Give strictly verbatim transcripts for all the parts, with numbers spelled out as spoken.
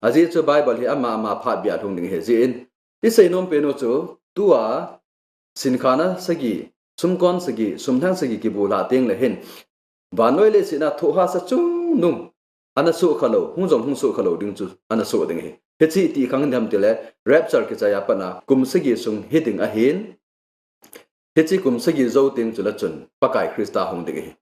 Ajeh chu Bible hi ama ama phat bia lhung ding ahi. Ajeh in, isei nom pen u chu, tua, sinkhan a sagi, sumkon sagi, sumlhang sagi kibulha teng le hin, vannoi leiset a thohhahsa chungnung ana soh khalou, hung jong hung soh khalou ding chu ana soh ding ahi. Hiche iti khang ding ham tile, rapture kichai a pat a kum sagi sung hiding ahin, hiche kum sagi jou teng chule chun Pakai Christa hung ding ahi.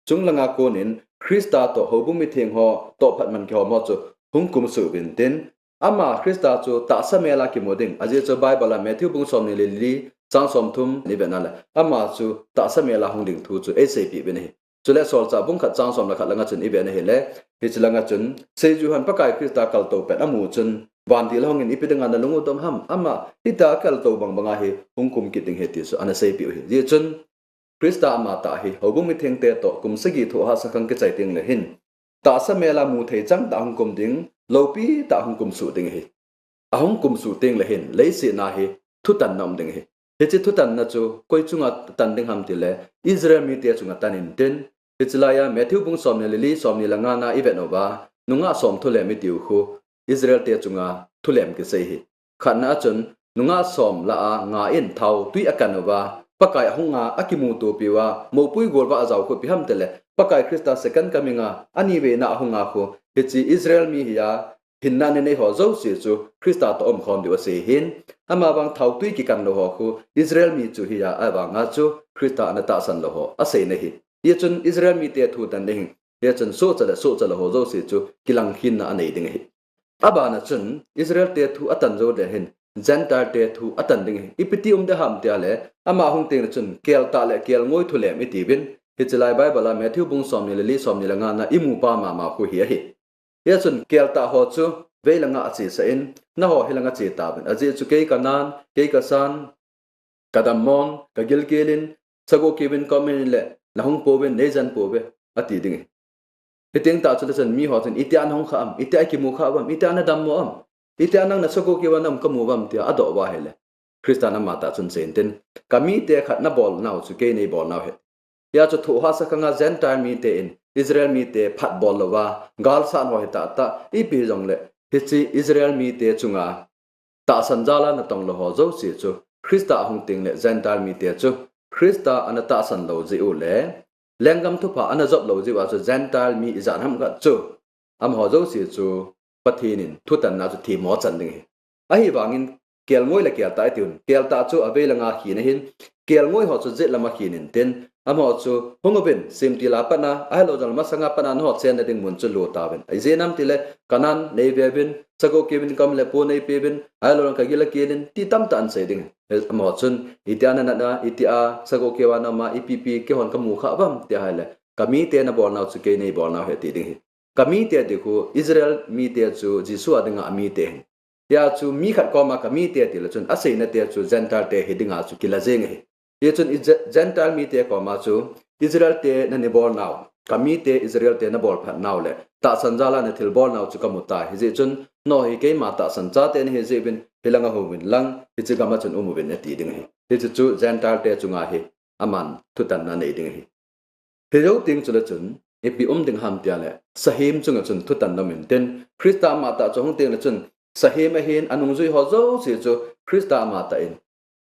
Chunglanga konin Christa toh houbung mitheng ho toh phatman kihom ho chu hung kumsuh uvin tin, ama Christa chu tahsa mel a kimu ding, ajeh chu Bible a Matthew bung somni le li, chang somthum i vet na le, ama chu tahsa mel a hung ding thu chu eiseipeh uvin ahi. Chule Solchah bung khat chang som le khat langa chun i vet na hile, hiche langa chun, seiju hon Pakai Christa kaltou pet amu chun, vantil a hungin ipi dinga nalung u dom ham, ama hitia kaltou bangbang a hi hung kum kit ding ahi ti chu ana seipeh u ahi. Ajeh chun, Christa amatah hi houbung mithengte toh kum sagi thohhahsa khang kichai teng le hin, tahsa mel a mu thei chang tah hung kum ding, loupi tah hung kumsuh ding ahi. Ahung kumsuh teng le hin, leiset a hi thutanna um ding ahi. Hiche thutanna chu koi chunga tan ding ham tile, Israel mite chunga tan intin, hiche laiya Matthew bung somni le li, somni le nga na i vet uva, nungah som thulem itiu khu, Israel te chunga thulem kisei ahi. Khatna a chun, nungah som lah a nga in thaotui akan uva, Pakai ahunga akimutopi uva, moupui golvah a ajao khu ipi ham tile, Pakai Christa second coming a, ani veina ahunga khu, hiche Israel mi hi a, hinna nei ho jouse chu Christa toh umkhom diu asei ahin, amavang thaotui kikan lou ho khu Israel mi chu ahi a, ahivanga chu Christa ana tahsan lou ho aseina ahi. Hijeh chun Israel mite thu tan ding ahi. Hijeh chun sohcha le sohcha lou ho jouse chu kilangkhenna anei ding ahi. Abana chun Israel te thu atan jou le hin Gentile te thu atan ding ahi. Ipi ti um ding ham tile, ama hung teng le chun keltah le kelngoi thulem itiuvin, hiche lai Bible a Matthew bung somni le li, somni le nga na imu pa mama khu hi ahi. Hijeh chun keltah ho chu veilanga achesah in, naho hilanga che tauvin. Ajeh chu kei kanan, kei kasan, kadammon, kagilkel in, sagoh keuvin, ka um in le, nahung pouvin, neijen pouve, ati ding ahi. Hiteng tah chule chun miho chun, itia nahung kha am, itia ikimu kha uvam, itia nadammo am, itia nang nasagoh keuva naum kamu uvam tia adoh uva ahile, Christan amatah chun asei intin, kamite khat nabolnau chu kei neibolnau ahi. Hia chu thohhahsa khanga Gentile mite in Israel mite phatbol louva, galsat ho hitahtah, ipi hijongle, hiche Israel mite chunga tahsan jal a natong lou ho jouse chu, Christa ahung teng le Gentile mite chu, Christa ana tahsan lou jeh u le, lenggam thupha ana jop lou jeh uva chu, Gentile mi ijat ham khat chu, amaho jouse chu, Pathen in thutanna chu themmo achan ding ahi. Ahivangin, kelngoi le keltah itiuvin, keltah chu aveilanga khen ahin, kelngoi ho chu jetlam a khen intin, amaho chu hung uvin, semtil a pat a, ahilou jongle masanga pat a naho chenna ding mun chu lo tauvin. Ijeh inem itile, kanan neiveuvin, sagoh keuvin, ka um le po neipeuvin, ahilou jongle kagil akelin, ti tamtah asei ding. Amaho chun, itia nanat a, itia sagoh keuva naum a, ipi ipi keihon kamu kha uvam, tia ahile, kamite nabolnau chu kei neibolnau ahi ti ding ahi. Kamite ti khu Israel mite chu Jesu a dinga amite ahin. Hia chu mi khat koma kamite tile chun aseinate chu Gentile te hi dinga chu kila jeng ahi. Hichun i Je-, Gentile mite koma chu Israel te naneibolnau, kamite Israel te nabolphatnau le tahsan jal a nathilbolnau chu kamutai. Hijeh chun, naho hi keima tahsan chate nahi jeh uvin, hilanga hunguvin lang, hiche gam a chun umuvin ati ding ahi. Hiche chu Gentile te chunga hi aman thutanna anei ding ahi. Hijou teng chule chun, ipi um ding ham tile, sahem chunga chun thutanna um intin, Christa amatah chu ahung teng le chun, sahem ahin anungjui ho jouse chu Christa amatah in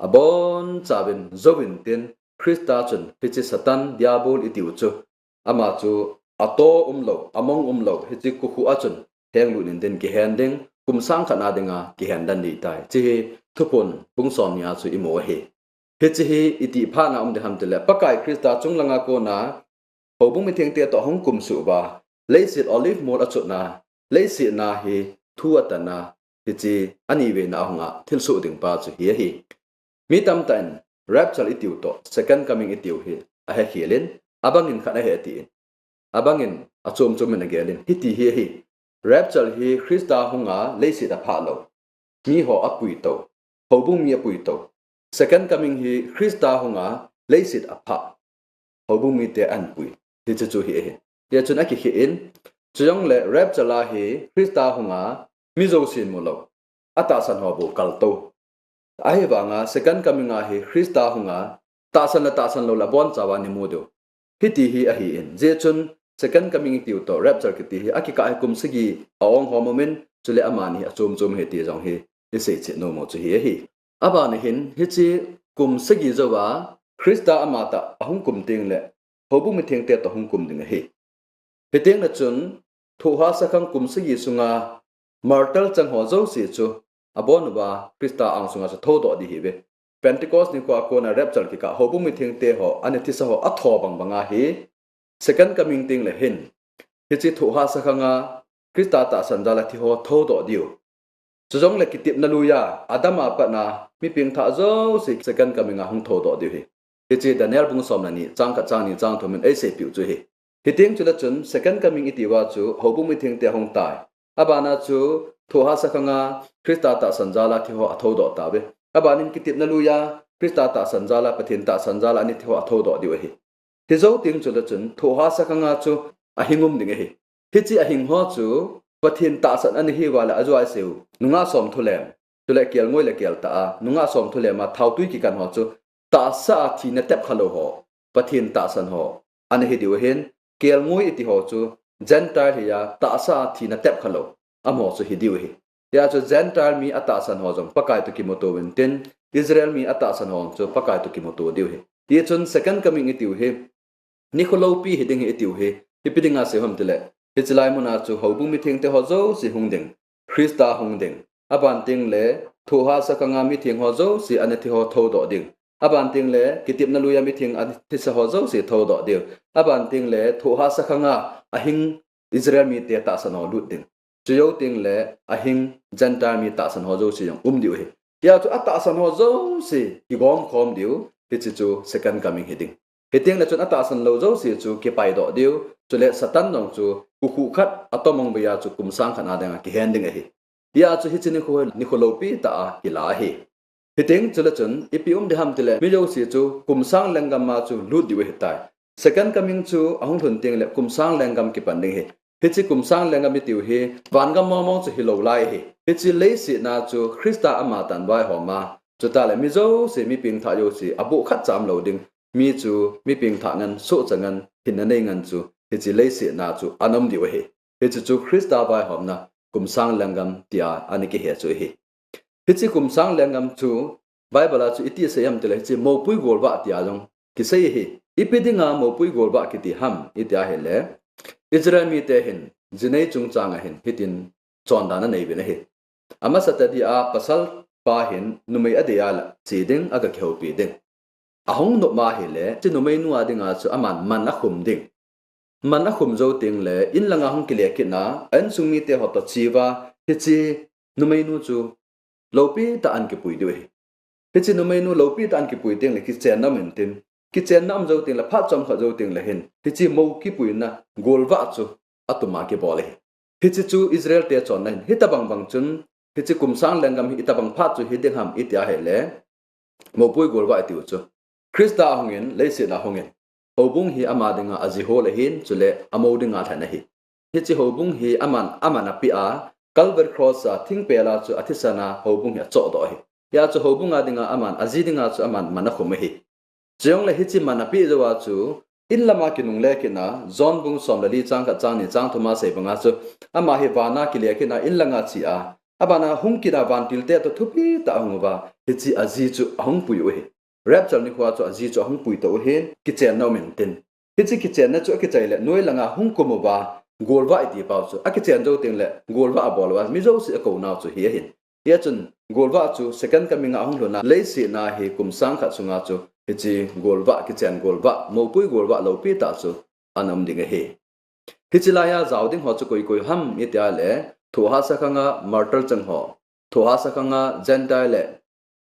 abonchauvin jouvin tin, Christa chun hiche Satan Diabol itiu chu, ama chu ato umlou, among umlou, hiche kokhuh a chun henglut intin kihen ding, kum sang khat na dinga kihen den ding ahitai. Hiche hi Thuphon bung somni a chu imu ahi. Hiche hi itih phat na um ding ham tile, Pakai Christa chunglanga kona, houbung mithengte toh ahung kumsuh uva, leiset Olive mol achotna, leiset a hi thu atanna, hiche ani veina ahunga thilsoh ding pa chu hi ahi. Mi tamtah in rapture itiu toh, second coming itiu hi ahekhel in, abangin khat ahi atin, abangin achom chom in agelin, hiti hi ahi. Rapture hi Christa hunga leiset aphah lou, miho apuitou, houbung mi apuitou. Second coming hi Christa hunga leiset aphah, houbung mite anpui. Hiche chu hi ahi. Hichun akikhel in, chujongle rapture a hi Christa hunga mi jousen mulou, atahsan ho bou kaltou. Ahivanga second coming a hi Christa hunga tahsan le tahsan lou le abonchauva neimu diu. Hiti hi ahin, hijeh chun second coming itiu toh rapture kiti hi akikah hi kum sagi a-ong hom umin, chule amani achom chom ahi ti jong hi isei chet nom u chu hi ahi. Abana hin hiche kum sagi jouva Christa amatah ahung kum teng le houbung mithengte toh hung kum ding ahi. Hiteng le chun thohhahsa khang kum sagi sunga martyr chang ho jouse chu abon uva Christa angsunga chu thoudoh ding ahiuve. Pentecost nikhoa kona rapture kikah houbung mithengte ho ana thisa ho atho bang banga hi Second Coming teng le hin hiche thohhahsa khanga Christa tahsan jala thi ho thoudoh diu. Chujongle kitepna luiya Adam a patna mi pengthah jouse Second Coming a hung thoudoh diu ahi. Hiche Daniel bung som le ni chang khat, chang ni, chang thum in eiseipeh u chu ahi. Hiteng chule chun Second Coming itiuva chu houbung mithengte ahung tai. Abana chu thohhahsa khanga Christa tahsan jala thi ho athoudoh tauve. Abanin kitepna luiya Christa tahsan jala, Pathen tahsan jala ana thi ho athoudoh diu ahi. Hijou teng chule chun thohhahsa khanga chu ahing um ding ahi. Hiche ahing ho chu Pathen tahsan ana hiuva le ajouseu nungah somthulem, chule kelngoi le keltah a nungah somthulem a thaotui kikan ho chu tahsa a thina tep khalou ho, Pathen tahsan ho ana hidiu ahin, kelngoi iti ho chu Gentile hiya tahsa a thina tep khalou amaho chu hidiu ahi. Hia chu Gentile mi atahsan ho jong Pakai toh kimuto uvintin, Israel mi atahsan ho chu Pakai toh kimuto diu ahi. Tichun Second Coming itiu hi nikho loupi hiding ahi itiu hi ipi dinga sei ham tile, hiche lai muna chu houbung mithengte ho jouse hung ding, Christa hung ding. Aban tengle thohhahsa khanga mitheng ho jouse ana thi ho thoudoh ding. Aban tengle kitepna luiya mitheng ana thisa ho jouse thoudoh diu. Aban tengle thohhahsa khanga ahing Israel mite tahsan ho lut ding. Chujou tengle ahing Gentile mi tahsan ho jouse jong um diu ahi. Hia chu atahsan ho jouse kigom khom diu, hiche chu Second Coming hiding. Hitengle chun atahsan lou jouse chu kipaidoh diu, chule Satan jong chu ukhuh khat atomong beiya chu kum sang khat na dinga kihen ding ahi. Hia chu hiche nikho, nikho loupi tah a kila ahi. Hiteng chule chun ipi um ding ham tile, mi jouse chu kum sang lenggam a chu lut diu ahitai. Second Coming chu ahung lhun tengle kum sang lenggam kipan ding ahi. Hiche kum sang lenggam itiu hi vangam mong mong chu hilou lai ahi. Hiche leiset a chu Christa amatah in vaihom a, chuteng le mi jouse, mi pengthah jouse aboh khatcha umlou ding, mi chu mi pengthah ngen, sohcha ngen, hinna nei ngen chu hiche leiset a chu ana um diu ahi. Hiche chu Christa vaihomna kum sang lenggam tia ana kihe chu ahi. Hiche kum sang lenggam chu Bible a chu iti asei ham tile, hiche moupui golvah tia jong kisei ahi. Ipi dinga moupui golvah kiti ham iti ahile, Israel mite hin jinei chungchang a hin hitin chondan anei uvin ahi. Amasa tah dia pasal pa hin numei adei a le che ding, aga kihoupi ding. Ahung nop ma ahile, hiche numeinu a dinga chu aman man akhum ding. Man akhum jou tengle, in langa hung kile kit na, a insung mite ho toh che uva, hiche numeinu chu loupi tah a ana kipui diu ahi. Hiche numeinu loupi tah a ana kipui tengle, kichenna um intin. Kichenna um jou tengle, phat chomkhat jou tengle hin, hiche mou kipuina golvah chu atuma kibol ahi. Hiche chu Israel te chonna ahin, hitobang bang chun, hiche kum sang lenggam hi itobang phat chu hiding ham iti ahile, moupui golvah itiu chu Christa ahungin, leiset a ahungin, houbung hi ama dinga ajihol ahin, chule amou dinga lhen ahi. Hiche houbung hi aman, aman apeh a, Calvary Cross a thingpel a chu athisan a houbung hi achohdoh ahi. Hia chu houbung a dinga aman, aji dinga chu aman man akhum ahi. Chujongle hiche man apeh jouva chu, in lama kinungle kit na, John bung som le li chang khat, chang ni, chang thum a sei banga chu, ama hi vana kile kit na, in langa che a, abana hung kit a vantilte toh thupi tah a hung uva, hiche aji chu ahung pui u ahi. Rapture nikhoa chu aji chu ahung puito u ahin, kichenna um intin. Hiche kichenna chu akichai le, noi langa hung kum uva, golvah iti pau chu akichen jou tengle, golvah abol uva, mi jouse akounau chu hi ahin. Hia chun golvah chu Second Coming a ahung lhun a, leiset a hi kum sang khat sunga chu hiche golvah, kichen golvah, moupui golvah loupi tah chu ana um ding ahi. Hiche laiya jao ding ho chu koi koi ham iti ahile, thohhahsa khanga martyr chang ho, thohhahsa khanga Gentile le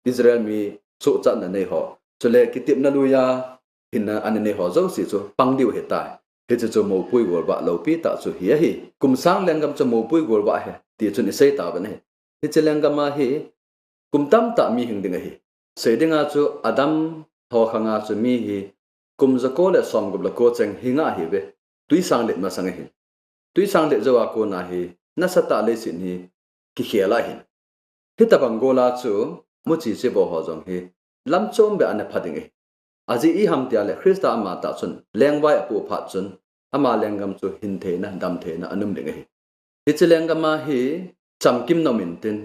Israel mi sohchatna nei ho, chule kitepna luiya hinna ana nei ho jouse chu pang diu ahitai. Hiche chu moupui golvah loupi tah chu hi ahi. Kum sang lenggam chu moupui golvah ahi tichun isei tauvin ahi. Hiche lenggam a hi kum tamtah mi hing ding ahi. Sei dinga chu Adam ho khanga chu mi hi kum jako le somgup le ko cheng hing ahiuve. Twisang let masang ahin. Twisang let jouva kona hi nasatah a leiset hi kikhel ahin. Hitobang gola chu muchi chivo ho jong hi lamchom beh a ana pha ding ahi. Ajeh iham tia le Christa amatah chun lengvai apoh phat chun ama lenggam chu hin theina, dam theina ana um ding ahi. Hiche lenggam a hi chamkimna um intin,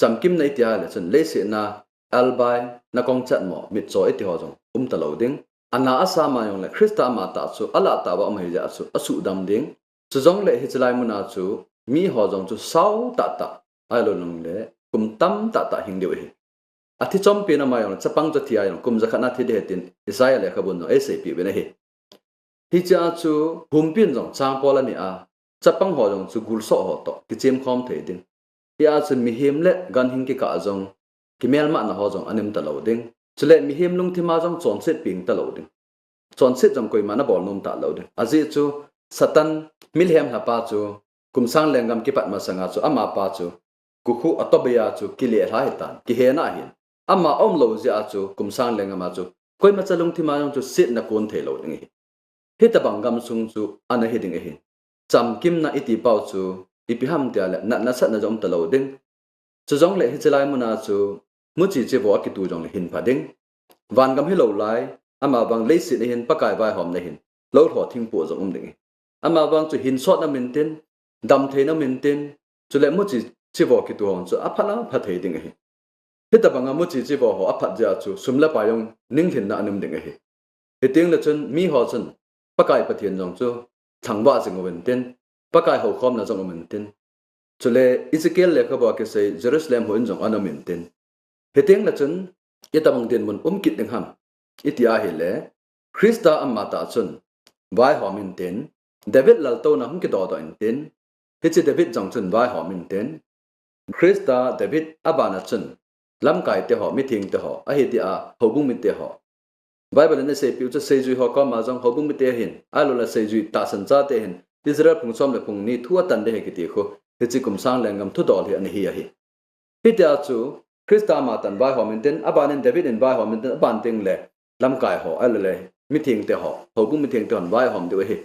chamkimna iti a le chun leiset a albai, nakong chatmo, mitcho iti ho jong um talou ding. Ana asa ma jongle Christa ama tah chu alah tah uva um ahi jeh a chu asuhdam ding. Chujongle hiche lai mun a chu miho jong chu sao tahtah, ahilou jongle kum tam tahtah hing diu ahi. Athi chompi na ma jongle chapang chu athi a jong kum jakhat na thi ding ahi tin Isaiah lekhabun jong eiseipeh uvin ahi. Hiche a chu humpin jong changpol ani a, chapang ho jong chu gulsoh ho toh kichemkhom thei ding. Hia chu mihem le ganhing kikah a jong kimelmahna ho jong ana um talou ding. Chule mihem lungthim a jong chonset peng talou ding. Chonset jong koiman abol nom talou ding. Ajeh chu Satan, milhem lhapa chu kum sang lenggam kipat masanga chu amapa chu kukhu atobei a chu kilelha ahitan, kihena ahin. Ama aumlou jeh a chu kum sang lenggam a chu koimacha lungthim a jong chu setna kon theilou ding ahi. Hitobang gamsung chu ana hi ding ahi. Chamkimna iti pau chu ipi ham tia le natna satna jong um talou ding. Chujongle hiche lai mun a chu muchi chivo akitu jongle hin pha ding. Vangam hilou lai, amavang leiset a hin Pakai vaihomna hin lolho thingpoh jong um ding ahi. Amavang chu hinsotna um intin, damtheina um intin, chule muchi chivo kitu ho chu aphat a pha thei ding ahi. Hitobanga muchi chivo ho aphat jeh a chu sum le pai jong ninglhinna ana um ding ahi. Hiteng le chun miho chun Pakai Pathen jong chu thangvah jing uvin tin, Pakai houkhomna jong um intin, chule Ezekiel lekhabua kisei Jerusalem houin jong ana um intin. Hiteng le chun itobang dinmun um kit ding ham iti ahile, Christa amatah chun vaihom intin, David laltouna hung kidodoh intin, hiche David jong chun vaihom intin, Christa, David abana chun lamkai teho, mitheng teho, ahitia houbung mite ho, Bible in aseipeh u chu seijui ho koma jong houbung mite hin, ahiloule seijui tahsan chate hin Israel phung som le phung ni thu atan ding ahi kiti khu hiche kum sang lenggam thudol hi ana hi ahi. Hitia chu Christa amatah in vaihom intin, abanin David in vaihom intin, aban tengle lamkai ho, ahiloule mitheng teho, houbung mitheng tehon vaihom diu ahi.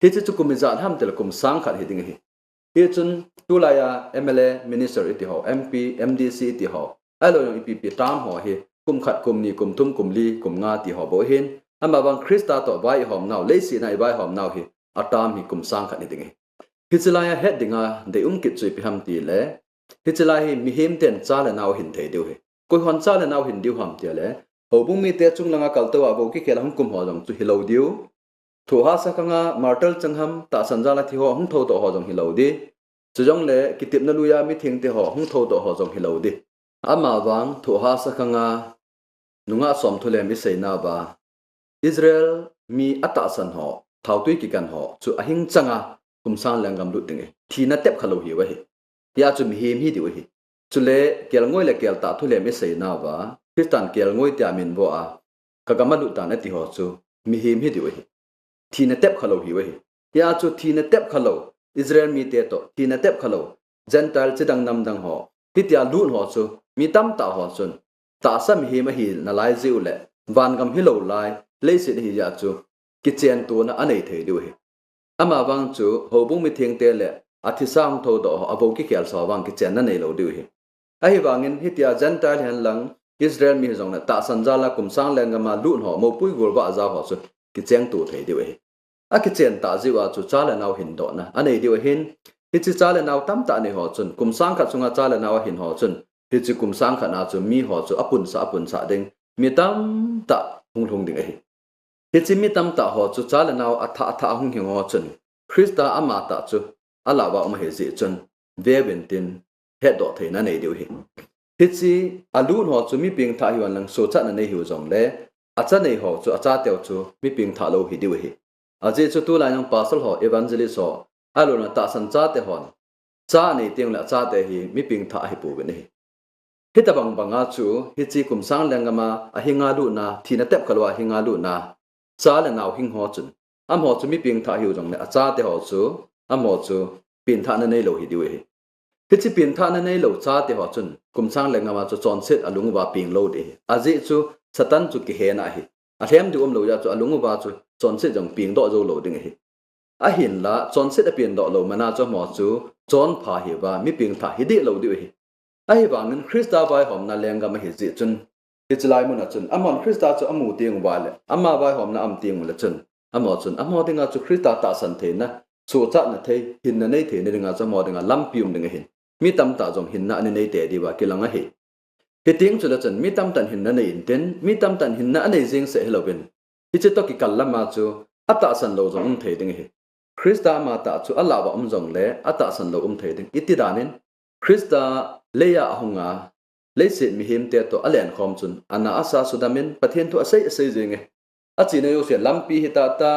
Hiche chu kum ijat ham tile kum sang khat hi ding ahi. Hichun tulaiya M L A, minister iti ho, M P, M D C iti ho, ahilou jong ipi ipi term ho hi kum khat, kum ni, kum thum, kum li, kum nga ti ho bou ahin, amavang Christa toh vai ihomnau, leiset a ivaihomnau hi a term hi kum sang khat hi ding ahi. Hiche laiya het dinga deium kit chu ipi ham tile, hiche lai hi mihem ten cha le nao ahin thei diu ahi. Koihon cha le nao ahin diu ham tile, houbung mite chung langa kaltou a vou kikhel a hung kum ho jong chu hilou diu. Thohhahsa khanga martyr changham tahsan jal a thi ho hung thoudoh ho jong hilou ding. Chujongle kitepna luiya mitheng teho hung thoudoh ho jong hilou ding. Amavang thohhahsa khanga nungah som thulem iseinauva, Israel mi atahsan ho, thaotui kikan ho chu ahing changa kum sang lenggam lut ding ahi. Thina tep khalou hiu ahi. Hia chu mihem hi diu ahi. Chule kelngoi le keltah thulem iseinauva, Christan kelngoi tia minvo a, kagam a lut tan ati ho chu mihem hi diu ahi. Thina tep khalou hiu ahi. Hia chu thina tep khalou Israel mite toh, thina tep khalou Gentile chidang namdang ho, hitia lut ho chu mi tamtah ho chun tahsa mihem ahi nalai jeh u le vangam hilou lai leiset ahi jeh a chu kichentona anei thei diu ahi. Amavang chu houbung mithengte le athisa hung thoudoh ho, avou kikhelsa ho vang kichenna neilou diu ahi. Ahivangin hitia Gentile hihen lang Israel mi hijongle tahsan jal a kum sang lenggam a lut ho, moupui golvah a jao ho chu kichengto thei diu ahi. Akichen tah jeh uva chu cha le nao hindohna anei diu ahin, hiche cha le nao tamtah nei ho chun, kum sang khat sunga cha le nao ahin ho chun, hiche kum sang khat na chu miho chu apunsah, apunsah ding mi tamtah hung lhung ding ahi. Hiche mi tamtah ho chu cha le nao athah, athah hung hing ho chun, Christa amatah chu alah uva um ahi jeh chun, veuvin tin, hetdoh theina nei diu ahi. Hiche alut ho chu mi pengthah hiu henlang sochatna nei hiu jongle, acha nei ho chu, achateu chu mi pengthah lou hi diu ahi. Ajeh chu tulai jong pastor ho, evangelist ho, ahiloule tahsan chate hon, cha anei tengle achate hi mi pengthah ahipouvin ahi. Hitobang banga chu hiche kum sang lenggam a ahinga lutna, thina tep khalou a ahinga lutna cha le nao hing ho chun, amaho chu mi pengthah hiu jongle achate ho chu, amaho chu pengthahna neilou hi diu ahi. Hiche pengthahna neilou chate ho chun kum sang lenggam a chu chonset alung uva peng lou ding ahi. Ajeh chu Satan chu kihena ahi. Alhem diu umlou jeh a chu alung uva chu chonset jong pengdoh joulou ding ahi. Ahinla chonset apengdoh lou mana chu amaho chu chonpha hiuva mi pengthah hi dehlou diu ahi. Ahivangin Christa vaihomna lenggam ahi jeh chun, hiche lai muna chun amahon Christa chu amu teng uva le ama vaihomna aum tengule chun, amaho chun amaho dinga chu Christa tahsan theina, sochatna thei, hinna nei theina dinga chu amaho dinga lampi um ding ahin. mi tamtah jong hinna ana nei tei diuva kilang ahi. Hiteng chule chun mi tamtah in hinna nei intin, mi tamtah in hinna anei jeng seh hilouvin, hiche toh kikal lama chu atahsan lou jong um thei ding ahi. Christa amatah chu alah uva um jongle atahsan lou um thei ding. Iti danin, Christa leiya ahunga, leiset mihemte toh alenkhom chun, ana asa sudamin, Pathen thu asei asei jenge. Achena jouse lampi hita ta,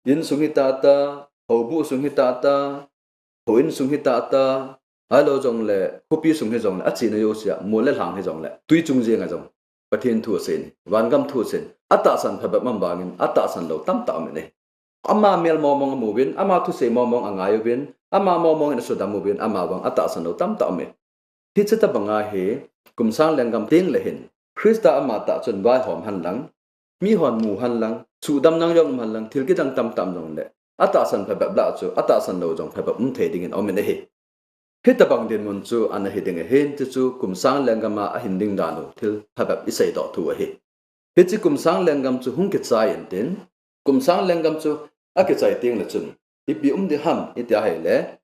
insung hita ta, houbuh sung hita ta, houin sung hita ta, ahilou jongle khopi sung hijongle, achena jousea mol le lhang hijongle, twi chung jenga jong Pathen thu asei in, vangam thu asei in, atahsan phabep um vangin atahsan lou tamtah um in ahi. Ama mel mongmong amuvin, ama thusei mongmong angaiuvin, ama mongmong in asudam uvin, amavang atahsan lou tamtah um in. Hiche tobanga hi, kum sang lenggam tengle hin, Christa amatah chun vaihom henlang, mihon mu henlang, suhdamna jong um henlang, thil kidang tamtah um jongle, atahsan phabep lah chu atahsan lou jong phabep um thei dingin aum in ahi. Hitobang dinmun chu ana hi ding ahin, ti chu kum sang lenggama ahin ding dan u thil phabep iseidoh thu ahi. Hiche kum sang lenggam chu hung kichai intin, kum sang lenggam chu akichai tengle chun, ipi um ding ham iti ahile,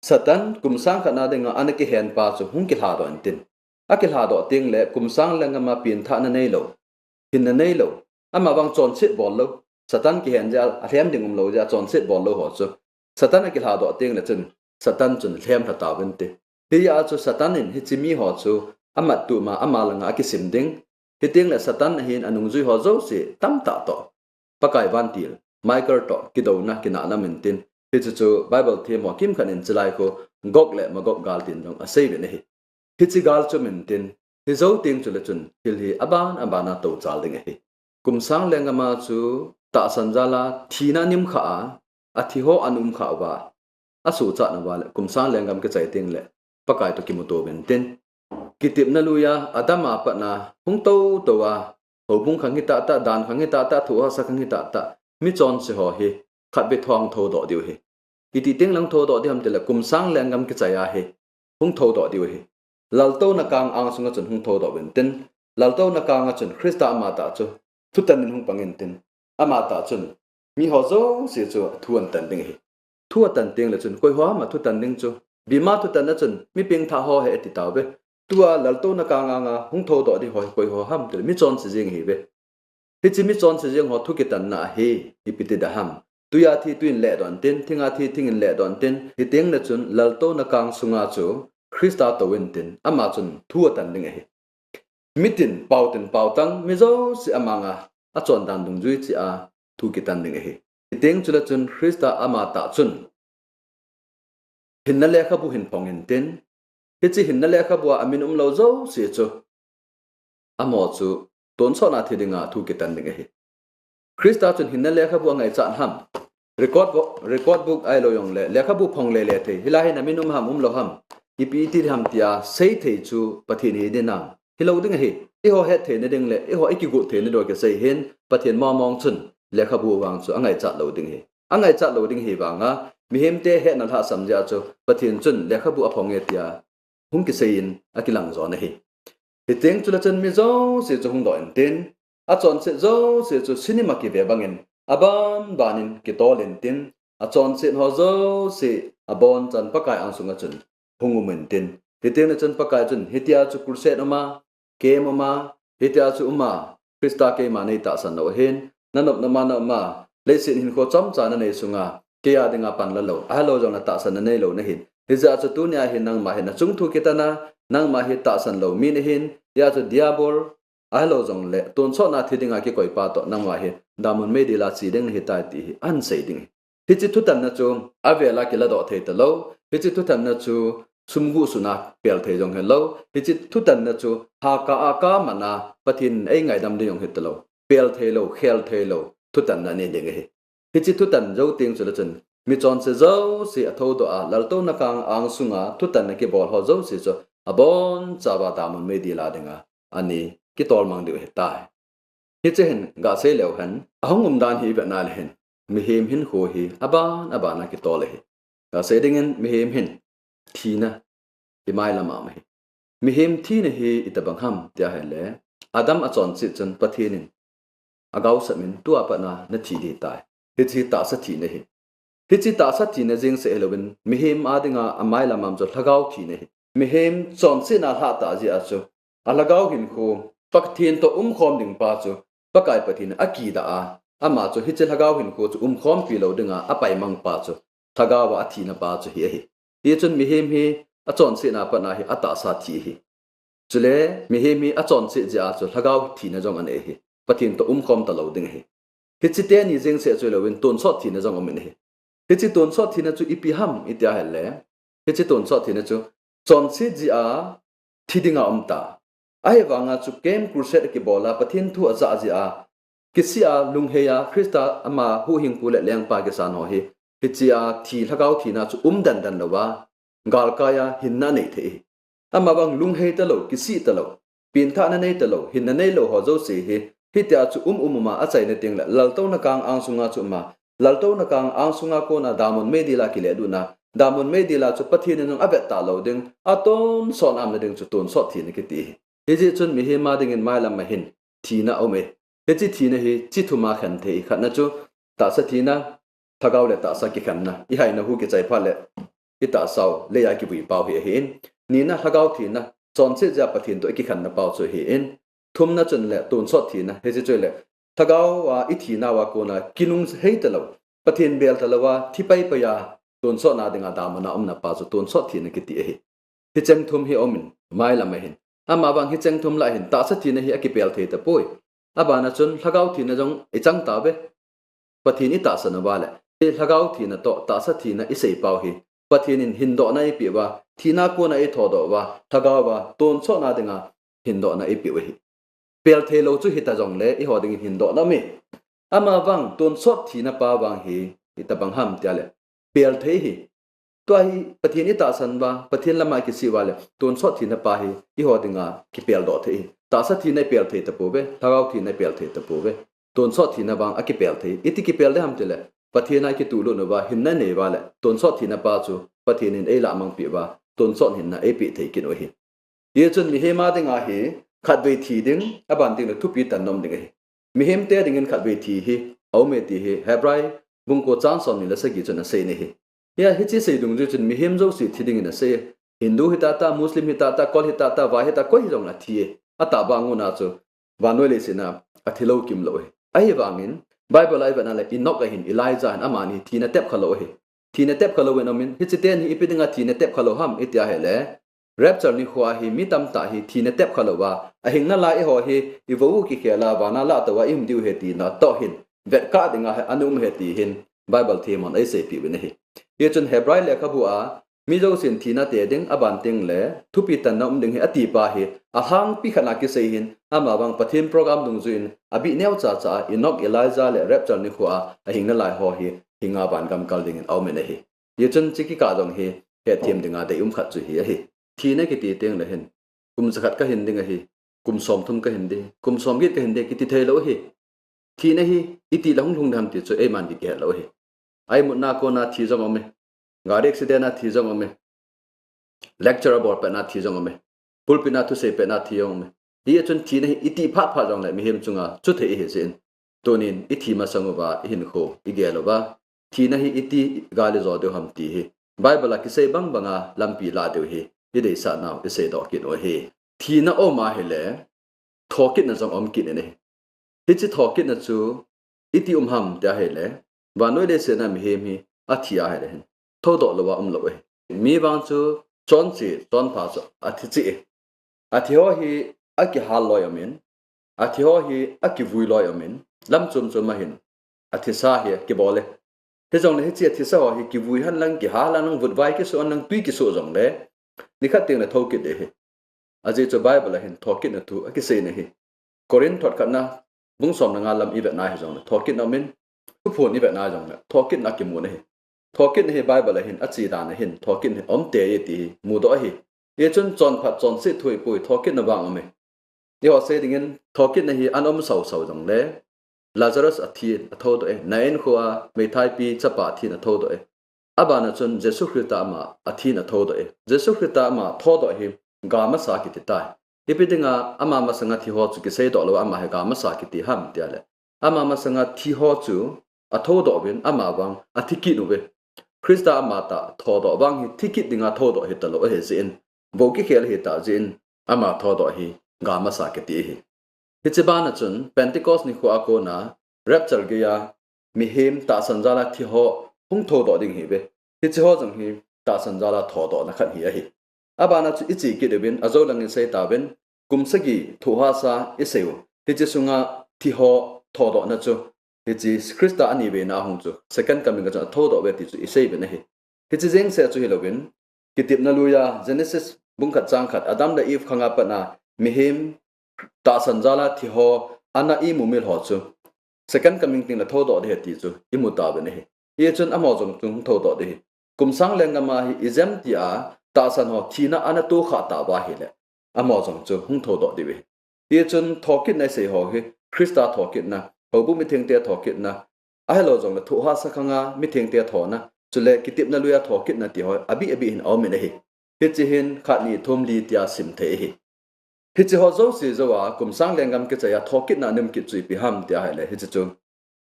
Satan kum sang khatna dinga ana kihenpa chu hung kilhadoh intin, akilhadoh tengle kum sang lenggama penthahna neilou, hinna neilou, amavang chonset bollou, Satan kihen jeh a alhem ding umlou jeh a chonset bollou ho chu, Satan akilhadoh tengle chun, Satan chun lhemlha tauvinte. Hijeh a chu Satan in hiche miho chu amattup ma, ama langa akisim ding. Hitengle Satan ahin anungjui ho jouse tamtah toh, Pakai vantil Michael toh kidouna kinahna um intin, hiche chu Bible them ho kimkhat in chulai khu Gog le Magog gal tin jong aseiuvin ahi. Hiche gal chu um intin, hijou teng chule chun thil hi aban abana touchal ding ahi. Kum sang lenggama chu tahsan jal a thina aumkhah a, athiho aumkhah uva, asuhchatna uva le kum sang lenggam kichai tengle Pakai toh kimuto uvin tin, kitepna lui a Adam a patna hung toutou a, houbung khang hitahtah, dan khang hitahtah, thohhahsa khang hitahtah, michonse ho hi khatvei thouhang thoudoh diu ahi. Iti tengle hung thoudoh diu ham tile kum sang lenggam kichai a hi hung thoudoh diu ahi. Laltouna kang angsunga chun hung thoudoh uvin tin, laltouna kanga chun Christa amatah chu thutan in hung pang intin, amatah chun miho jouse chu thu ahin tan ding ahi. Thu atan tengle chun koiho ham athutan ding chu? Bema thutanna chun mi pengthah ho ahi ati tauve. Tua laltouna kang anga hung thoudoh ding ho hi koiho ham tile michonse jeng ahiuve. Hiche michonse jeng ho thu kitanna ahi, ipi ti ding ham? Twi a thi twi in ledoh intin, thing a thi thing in ledoh intin, hitengle chun laltouna kang sunga chu Christa tou intin, ama chun thu atan ding ahi. Mitin, paotin, paotang, mi jouse amanga achondan dungjui cheh a thu kitan ding ahi. Hiteng chule chun Christa amatah chun hinna lekhabu hin phong intin, hiche hinna lekhabu a amin umlou jouse chu, amaho chu tonsot a thi dinga thu kitan ding ahi. Christa chun hinna lekhabu angaichat ham? Record book, record book ahilou jongle lekhabu phong lele thei, hilai hi namin um ham umlou ham, ipi iti ham tia seithei chu Pathen hi ding ham? Hilou ding ahi. Eiho hettheina ding le eiho ikigot theina ding kisei hin, Pathen mongmong chun lekhabu vang chu angaichat lou ding ahi. Angaichat lou ding ahi vanga, mihemte hetna lhahsam jeh a chu Pathen chun lekhabu aphong e tia hung kiseiyin akilang jon ahi. Hiteng chule chun mi jouse chu hungdoh intin, achonset jouse chu cinema kive bangin abanbanin kitol intin, achonset ho jouse abonchan Pakai angsunga chun hung um intin, hitengle chun Pakai chun hitia chu crusade uma, camp uma, hitia chu uma, Christa keima neitahsan lou ahin, nanop noma na uma, leiset hinkho chomcha nanei sunga keiya dinga panla lou, ahilou jongle tahsanna neilou nahin, hijeh a chu tunia hin nangma hi nachung thu kitan a, nangma hi tahsan lou mi nahin, hijeh a chu diabol, ahilou jongle tonsot a thi dinga kikoipa toh nangma hi damun meidil a che ding nahitai ti hi ahin sei ding ahi. Hiche thutanna chu avel a kiladoh thei talou, hiche thutanna chu sum guhsuna pel thei jong hilou, hiche thutanna chu haka a kaman a Pathen in eingaidam ding jong hitalou, pel theilou, khel theilou thutanna nei ding ahi. Hiche thutan jou teng chule chun michonse jouse athoudoh a, laltouna kang angsunga thutanna kibol ho jouse chu abonchauva damun meidil a dinga ana kitolmang diu ahitai. Hiche hin gasei leu hen, ahung umdan hi ivet nale hin, mihem hinkho hi aban abana kitol ahi. Gasei dingin mihem hin thina imailam a um ahi. Mihem thina hi itobang ham tia ahile, Adam achonset chun Pathen in agaosap in tua patna nathi ding ahitai. Hiche tahsa thina ahi. Hiche tahsa thina jeng seh hilouvin, mihem a dinga amailam a um chu lhagao thina ahi. mihem chonsetna lhah tah jeh a chu, a lhagao hinkho Pathen toh umkhom ding pa chu Pakai Pathen in akidah a, ama chu hiche lhagao hinkho chu umkhompi lou dinga apaimang pa chu, lhagao a athina pa chu hi ahi. Hichun mihem hi achonsetna pat a hi atahsa thi ahi. Chule mihem hi achonset jeh a chu lhagao thina jong anei ahi. Pathen toh umkhom talou ding ahi. Hiche teni jeng seh chu hilouvin tonsot thina jong um in ahi. Hiche tonsot thina chu ipi ham iti ahile, hiche tonsot thina chu chonset jeh a thi dinga um ta. Ahivanga chu Camp Crusade akibol a, Pathen thu ajah jeh a, kisih a lunghei a, Christa ama huhhingpu le lengpa kisan ho hi, hiche a thi, lhagao thina chu um dandan louva, galkai a hinna anei thei ahi. Amavang lunghei talou, kisih talou, pengthahna nei talou, hinna neilou ho jouse hi, hitia chu um um uma achaina tengle, laltouna kang angsunga chu uma, laltouna kang angsunga kona damun meidil a kilelut na, damun meidil a chu Pathen in jong avet talou ding, atonsot a umna ding chu tonsot thina kiti ahi. Hijeh chun mihem a dingin mailam a hin thina aume. Hiche thina hi chi thum a khen thei, khatna chu tahsa thina, lhagao le tahsa kikhenna, ihaina hu kichai phat le itahsau leiya kivui pau hi ahin. Nina lhagao thina, chonset jeh a Pathen toh ikikhenna pau chu ahin. Thumna chun le tonsot thina, hiche chu le lhagao a ithinauva kona kilunghei talou, Pathen bel talouva thi paipai a tonsotna dinga damun a umna pa chu tonsot thina kiti ahi. Hicheng thum hi aumin, mailam a hin. Amavang hicheng thum lah a hin tahsa thina hi akipel thei tapoi. Abana chun lhagao thina jong ichang tauve. Pathen itahsan uva le, lhagao thina toh tahsa thina isei pau hi, Pathen in hindohna eipeh uva, thina kona eithodoh uva, lhagao a tonsotna dinga hindohna eipeh u ahi. Pel theilou chu hita jongle eiho dingin hindohna aume. Amavang tonsot thina pa vang hi itobang ham tia le, pel thei ahi. Tua hi Pathen itahsan uva, Pathen lama ikisih uva le, tonsot thina pa hi eiho dinga kipeldoh thei ahi. Tahsa thina ipel thei tapouve, lhagao thina ipel thei tapouve. Tonsot thina vang akipel thei. Iti kipel ding ham tile, Pathen a ikitulut uva, hinna inei uva le, tonsot thina pa chu Pathen in eilah mangpeh uva, tonsot hinna eipeh thei kit u ahi. Hichun mihem a dinga hi khatvei thi ding, aban ding le thupi tanna um ding ahi. Mihemte dingin khatvei thi hi aume ti hi Hebrai bung ko chang somni le sagi chun asei in ahi. Hia hiche sei dungjui chun mihem jouse thi dingin asei. Hindu hitata, Muslim hitata, Kol hitata, Vai hita, koi hijongle athi e. Atahbeh a ngun a chu vannoi leiset a athilou kimlou ahi. Ahivangin Bible a ivet na le Enoch ahin Elijah hin amani thina tepkhalou ahi. Thina tepkhalou in aumin, hiche teni hi ipi dinga thina tepkhalou ham iti ahile, rapture nikho a hi mi tamtah hi thina tepkhalou a, ahing nalai eiho hi ivou u kikhel a vana lahtou a ihung diu ahi tina toh hin vetkah dinga hi ana um ahi ti hin Bible themhon eiseipeh uvin ahi. Hichun Hebrai lekhabu a mi jousen thina te ding, aban ding le thupi tanna um ding ahi ati pa hi alhangpi khat a kisei hin, amavang Pathen program dungjuiyin abih neocha cha a Enoch, Elijah le rapture nikho a ahing nalai ho hi hinga vangam kal dingin aumin ahi. Hichun hiche kikah jong hi hetthem dinga deium khat chu hi ahi. Thina kiti tengle hin, kum jakhat kahin ding ahi, kum somthum kahin ding, kum somget kahin ding kiti theilou ahi. Thina hi itih le hung lhung ding ham ti chu eiman kihetlou ahi. Aimutna kona thi jong aume. Gari accident a thi jong aume. Lecture abol petna thi jong aume. Pulpit a thusei petna thi jong aume. Hichun thina hi itih phat phat jongle mihem chunga chuthei ahi jeh in, tunin ithi masang uva ihinkho igel uva, thina hi iti gal ijo diu ham ti hi Bible a kisei bang banga lampi lah diu hi ideisah nau iseidoh kit u ahi. Thina aum ahile thokitna jong aum kit in ahi. Hiche thokitna chu iti um ham ti ahile, vannoi leiset a mihem hi athi ahile hin thoudoh louva umlou ahi. Mi vang chu chonse chonpha chu athi cheh e. Athiho hi akihal loi aumin, athiho hi akivui loi aumin, lam chom chom a hin athisa hi kibol e. Hijongle hiche athisa ho hi kivui henlang, kihal henlang, vutvai kisoh henlang, tui kisoh jongle nikhat tengle thokit ding ahi. Ajeh chu Bible a hin thokitna thu akisei in ahi. Corinth thot khatna bung som le nga lam ivetna hijongle thokitna aumin, Thuphon ivetna jongle thokitna akimun ahi. Thokitna hi Bible a hin ache dan a hin thokitna hi aum tei e ti hi mudoh ahi. Hichun chonphat chonset thu ahipoi, thokitna vang aume. Eiho sei dingin thokitna hi ana um sausau jongle, Lazarus athin athoudoh e, Nain kho a meithaipi chapa athin athoudoh e. Abana chun Jesu Christa ama athin athoudoh e. Jesu Christa ama thoudoh hi ga masa kiti tai. Ipi dinga ama masanga thiho chu kiseidoh louva ama hi ga masa kiti ham ti ahile, ama masanga thiho chu athoudoh uvin amavang athi kit uve. Christa amatah thoudoh vang hi thi kit dinga thoudoh hitalou ahi jeh in, vou kikhel hita jeh in ama thodoh hi gamasa kiti ahi. Hiche bana chun Pentecost nikho a kona rapture geiya mihem tahsan jala thi ho hung thodoh ding ahiuve. Hiche ho jong hi tahsan jala thodohna khat hi ahi. Abana chu iche kit uvin, ajou langin sei tauvin, kum sagi thohhahsa isei u. Hiche sunga thi ho thodohna chu, hiche Christa aniveina ahung chu, second coming a chun athodoh uve ti chu isei uvin ahi. Hiche jeng seh chu hilouvin, Kitepna lui a Genesis bung khat chang khat, Adam le Eve khanga pat a mihem tahsan jala thi ho ana imumil ho chu second coming tengle thodoh ding ahi ti chu imu tauvin ahi. Hichun amaho jong chu hung thodoh ding ahi. Kum sang lenggam a hi ijemtia tahsan ho thina ana tohkhah tauva ahile, amaho jong chu hung thodoh diu ahi. Hichun thokitna isei ho hi, Christa thokitna, houbung mithengte thokitna, ahilou jongle thohhahsa khanga mithengte thona, chule kitepna lui a thokitna ti ho abih abih hin aumin ahi. Hiche hin khat, ni, thum, li tia sim thei ahi. Hiche ho jouse jouva kum sang lenggam kichai a thokitna ana um kit chu ipi ham tia ahile, hiche chu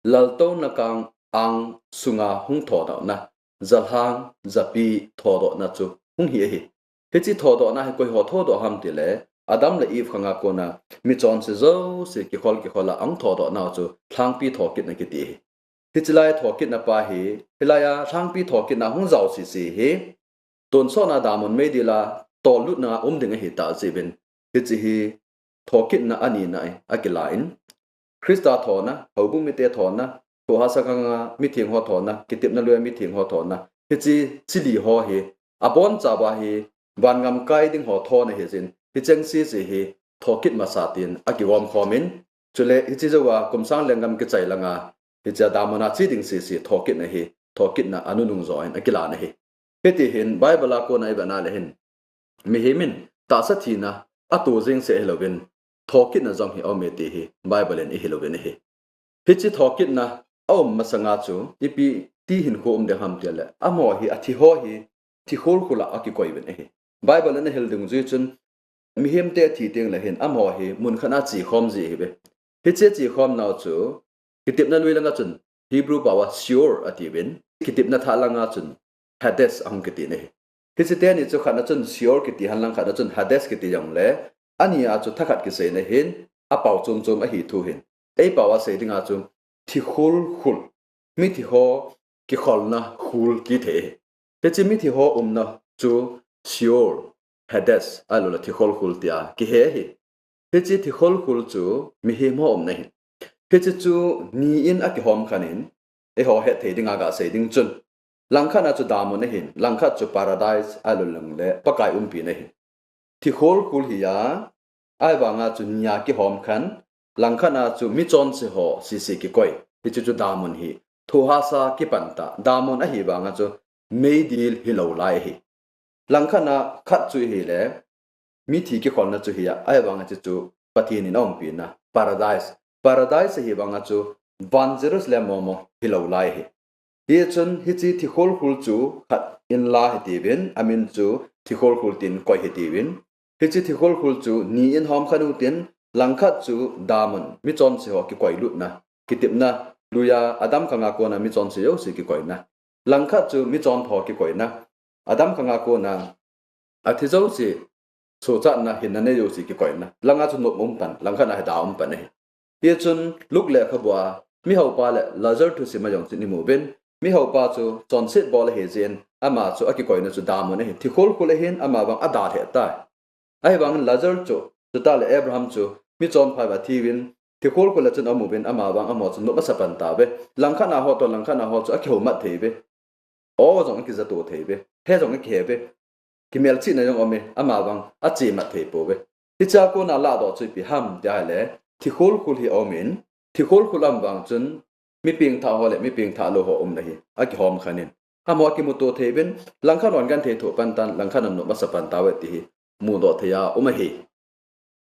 laltouna kang ang sunga hung thodohna, jalhang, japi thodohna chu hung hi ahi. Hiche thodohna hi koi ho thodoh ham tile, Adam le Eve khanga kona michonse jouse kikhol kikhol a ahung thodohnau chu lhangpi thokitna kiti ahi. Hiche lai thokitna pa hi, hilai a lhangpi thokitna hung jao sese hi, tonsot a damun meidil a tollutna um ding ahitah jeh uvin, hiche hi thokitna anina a kilan, Christa thona, houbung mite thona, thohhahsa khanga mitheng ho thona, kitepna lui a mitheng ho thona, hiche chi li ho hi abonchauva hi vangam kai ding ho thona ahi jeh in, hicheng sese hi thokit masa tin akigom khomin, chule hiche jouva kum sang lenggam kichai langa hiche a damun a che ding sese thokitna hi, thokitna anunung jo in akilan ahi. Hiti hin Bible a kona ivet na le hin, mihem in tahsa thina ato jeng seh hilouvin, thokitna jong hi aume ti hi Bible in ihil uvin ahi. Hiche thokitna aum masanga chu ipi ti hinkho um ding ham tile, amaho hi athi ho hi thi kholkhol a akikoi uvin ahi. Bible in ahil dungjui chun mihemte athi tengle hin amaho hi mun khat a chekhom ji ahiuve. Hiche chekhomnau chu kitepna lui langa chun Hebrew pao a Sheol atiuvin, kitepna thah langa chun Hades ahung kitin ahi. Hiche teni chu khatna chun Sheol kiti henlang khatna chun Hades kiti jongle, ani a chu thakhat kiseina hin apao chom chom ahi thu hin, eipao a sei dinga chu thi kholkhol, mithi ho kikholna khol kiti ahi. Hiche mithi ho umna chu Sheol, Hades, ahiloule thi kholkhol tia kihe ahi. Hiche thi kholkhol chu mihem ho umna ahi. Hiche chu ni in akihom khan in, eiho hetthei dinga gasei ding chun, langkhat a chu damun ahin, langkhat chu paradise ahiloule Pakai umpina ahi. Thi kholkhol hi a, ahivanga chu ni a kihom khan, langkhat a chu michonse ho sese kikoi, hiche chu damun hi. Thohhahsa kipan tah, damun ahivanga chu meidil hilou lai ahi. Langkhat a khat chu ahile, mithi kikholna chu hi a, ahivanga hiche chu Pathen in aumpina, paradise. Paradise ahivanga chu van Jerusalem momo hilou lai ahi. Hichun hiche thi kholkhol chu khat inla hitiuvin, amin chu thi kholkhol tin koi hitiuvin. Hiche thi kholkhol chu ni in hom khan utin, langkhat chu damun, michonse ho kikoilutna, kitepna lui a Adam khanga kona michonse jouse kikoina. Langkhat chu michonpha ho kikoina, Adam khanga kona athi jouse, sochatna hinna nei jouse kikoina. Langa chu nop um pan, langkhat a hi da um pan ahi. Hichun Luke lekhabu a mihaupa le Lazar thusim a jong chun imuvin, mihaupa chu chonset bol ahi jeh in, ama chu akikoina chu damun ahi. Thi kholkhol ahin, amavang ada lheh tai. Ahivangin Lazar chu, chutah le Abraham chu michonpha uva athiuvin, thi kholkhol a chun aumuvin, amavang amaho chu nop asa pan tauve. Langkhat a ho toh langkhat a ho chu akihoumat theiuve. Aw jong akijatoh theiuve. He jong akiheuve. Kimelchihna jong aume, amavang achemat thei pouve. Hichea kona lahdoh chu ipi ham tia ahile, thi kholkhol hi aumin, thi kholkhol aum vang chun, mi pengthah ho le mi pengthah lou ho umna hi akihom khan in, amaho akimuto theiyuvin, langkhat hon genthei thoh pan tan, langkhat hon nop masa pan tauve ti hi mudoh thei a um ahi.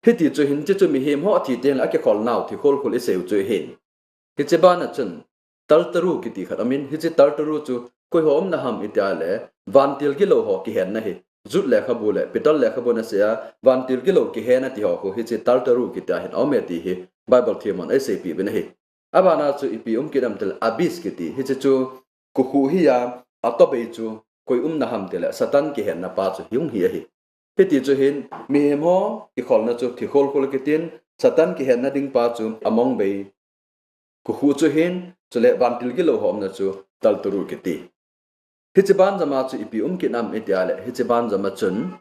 Hiti chu hin, hiche chu mihem ho athi tengle akikholnau thi kholkhol iseiu chu ahin. Hiche bana chun Tartaru kiti khat aumin, hiche Tartaru chu koi ho umna ham itia le, vantil gilou ho kihenna ahi. Jude lekhabu le Peter lekhabu nasei a, vantil gilou kihenna ti ho khu hiche Tartaru kitia hin aume ti hi Bible themhon eiseipeh uvin ahi. Abana chu ipi um kit ham tile, abyss kiti, hiche chu kokhuh hi a, atobei chu koi umna ham tile Satan kihenna pa chu hung hi ahi. Hiti chu hin, mihem ho kikholna chu thi khol khol kitin, Satan kihenna ding pa chu among bei. Kukhu chu hin, chule vantil gilou ho umna chu talturu kiti. Hiche banjama chu ipi um kit nam itia le, hiche banjama chun,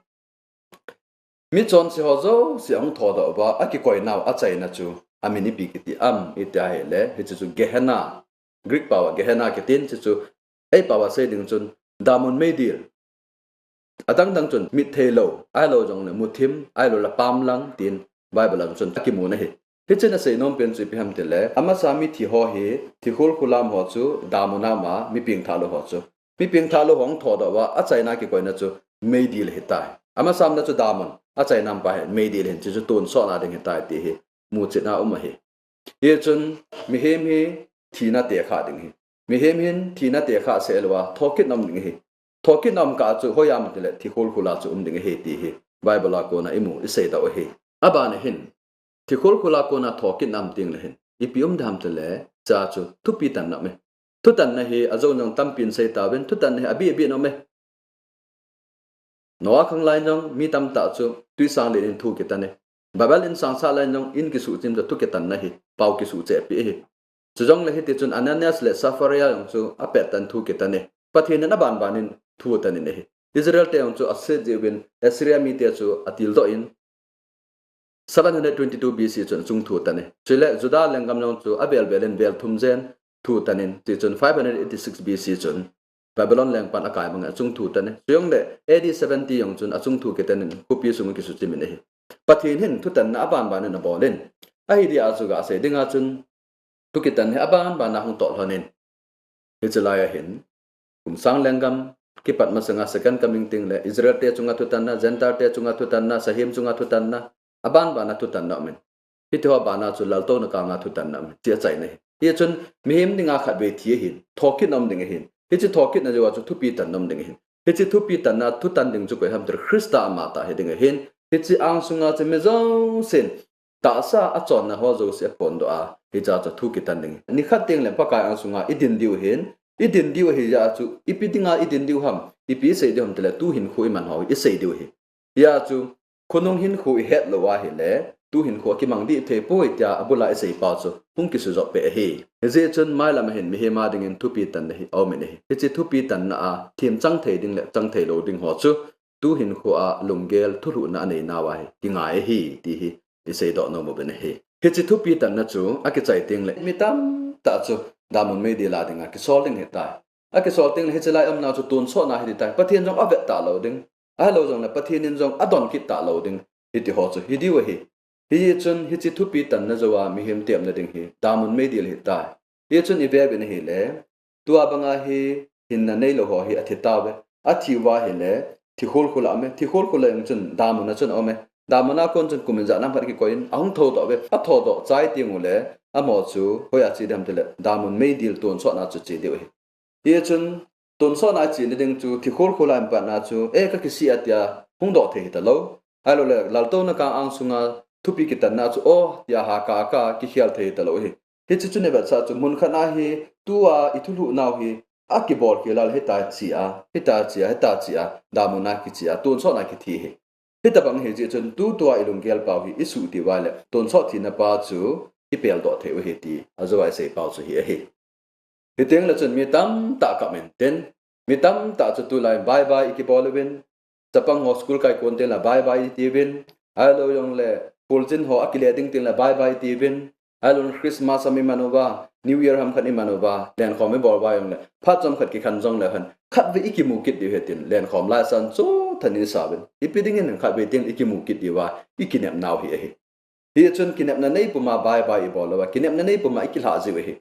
mi chonse ho jouse ahung thodoh uva, akikoinau achaina chu, amin ipi kiti am itia hile, hiche chu Gehenna, Greek pao a Gehenna kitin, hiche chu, ei pao a sei ding chun, damun meidil. Adang dang chun, mit theilou, ahilou jongle muthim, ahilou le pamlang, tin Bible a chun akimun ahi. Hichun asei nom pen chu ipi ham tile, amasa mithi ho hi, thi khol khol a um ho chu, damun a um a, mi pengthah lou ho chu. Mi pengthah lou ho ahung thodoh uva, achaina kikoina chu, meidil ahitai. Amasa umna chu damun, achaina um pa hi, meidil ahin, hiche chu tonsotna ding ahitai ti hi, muchetna um ahi. Hichun, mihem hi, thina tekha ding ahi. Mihem hin, thina tekha seh louva, thokitna um ding ahi. Thokitna um kah chu, hoiya um tile, thi khol khol a chu um ding ahi ti hi, Bible a kona imu, iseidoh u ahi. Abana hin, thi khol khol a kona thokitna um tengle hin, ipi um dem tile, hichea chu, thupi tanna um e. Thutanna hi, ajou jong tampin seitauvin, thutanna hi, abih abih in um e. Noah khang lai jong, mi tamtah chu, twisang len in thu kitan e. Babel insang sah lai jong, in kisuhchim chu, thu kitanna ahi, pao kisuhchehpi ahi. Chujongle hiti chun Ananias le Sapphira jong chu, apet tan thu kitan e. Pathen in abanban in thu tan in ahi. Israel te jong chu, aset jeh uvin, Assyria mite chu, atildoh in, seven hundred twenty-two B C chun achung thu tan e. Chule Judah lenggam jong chu avel vel in vel thum jen thu tan in, tichun five hundred eighty-six B C chun Babylon lengpan akai bang in achung thu tan e. Chujongle A D seventy jong chun achung thu kitan in khopi sung kisuhchim in ahi. Pathen hin thutanna abanban in abol in. Ahi dia chu gasei dinga chun, thu kitan hi abanban a hung toh lhon in. Hiche lai a hin, kum sang lenggam kipat masanga second coming tengle, Israel te chunga thutanna, Gentile te chunga thutanna, sahem chunga thutanna, abanban a thutanna um in. Hiti ho bana chu laltouna kanga thutanna um in, ti achaina ahi. Hichun, mihem dinga khatvei thi ahin, thokitna um ding ahin. Hiche thokitna jouva chu thupi tanna um ding ahin. Hiche thupi tanna, thutan ding chu koi ham tile Christa amatah hiding ahin. Hiche angsunga chu mi jousen, tahsa achonna ho jouse aphondoh a, hichea chu thu kitan ding. Nikhat tengle Pakai angsunga idin diu ahin, idin diu ahi jeh a chu, ipi dinga idin diu ham, ipi isei diu ham tile, tu hinkho iman ho isei diu ahi. Hijeh a chu, khonung hinkho ihet lou ahile, tu hinkho akimang dih thei poi tia abula isei pau chu, hung kisujop peh ahi. Hijeh chun mailam a hin mihem a dingin thupi tanna hi aumin ahi. Hiche thupi tanna a, themchang thei ding le chang thei lou ding ho chu, tu hinkho a lunggel thulhuhna anei nauva hi, kingai ahi, ti hi, iseidoh nom uvin ahi. Hiche thupi tanna chu, akichai tengle, mi tamtah chu, damun meidil a dinga, kisol ding ahitai. Akisol tengle, hiche lai umnau chu tonsotna hititai. Pathen jong avet talou ding. Ahilou jongle, Pathen in jong adon kit talou ding. Hiti ho chu, hidiu ahi. Hichun, hiche thupi tanna jouva, mihem tepna ding hi, damun meidil ahitai. Hichun ive uvin ahile, tua banga hi hinna neilou ho hi athi tauve. Athi uva ahile, thi khol khol a um e, thi khol khol a um chun, damun a chun a um e. Damun a kon chun kum ijat nam khat kikoi in, ahung thoudoh uve, athoudoh chai tengule, amaho chu, hoiya che ding ham tile, damun meidil tonsotna chu che diu ahi. Hichun, tonsotna che nading chu, thi khol khol a um patna chu, e kakisih a tia, hungdoh thei hitalou. Ahiloule, laltouna kang angsunga, thupi kitanna chu, o, tia haka ka, kikhel thei hitalou ahi. Hiche chu nivetsah chu, mun khat a hi, tua ithulhuh nau hi, akibol khel a le, hita che a, hita che a, hita che a, damun a kiche a, tonsotna kithi ahi. Hitobang hijeh chun tutua ilunggel pau hi isuh diu ahile, tonsot thina pa chu ipeldoh thei u ahi ti, ajouva isei pau chu hi ahi. Hitengle chun mi tamtah kap intin, mi tamtah chu tulai bye bye ikibol uvin, chapang ho school kai kon tengle bye bye itiuvin, ahilou jongle, pulchin ho akile ding tengle bye bye itiuvin, ahilou Christmas ham iman uva, New Year ham khat iman uva, lenkhom ibol uva jongle, phat chomkhat kikhen jongle hen, khatvei ikimu kit diu ahi tin, lenkhom laisan chu thanin isauvin. Ipi dingin khatvei tengle ikimu kit diuva, ikinep nau hi ahi. Hichun kinepna nei puma bye bye ibol louva, kinepna nei puma ikilhah jiu ahi.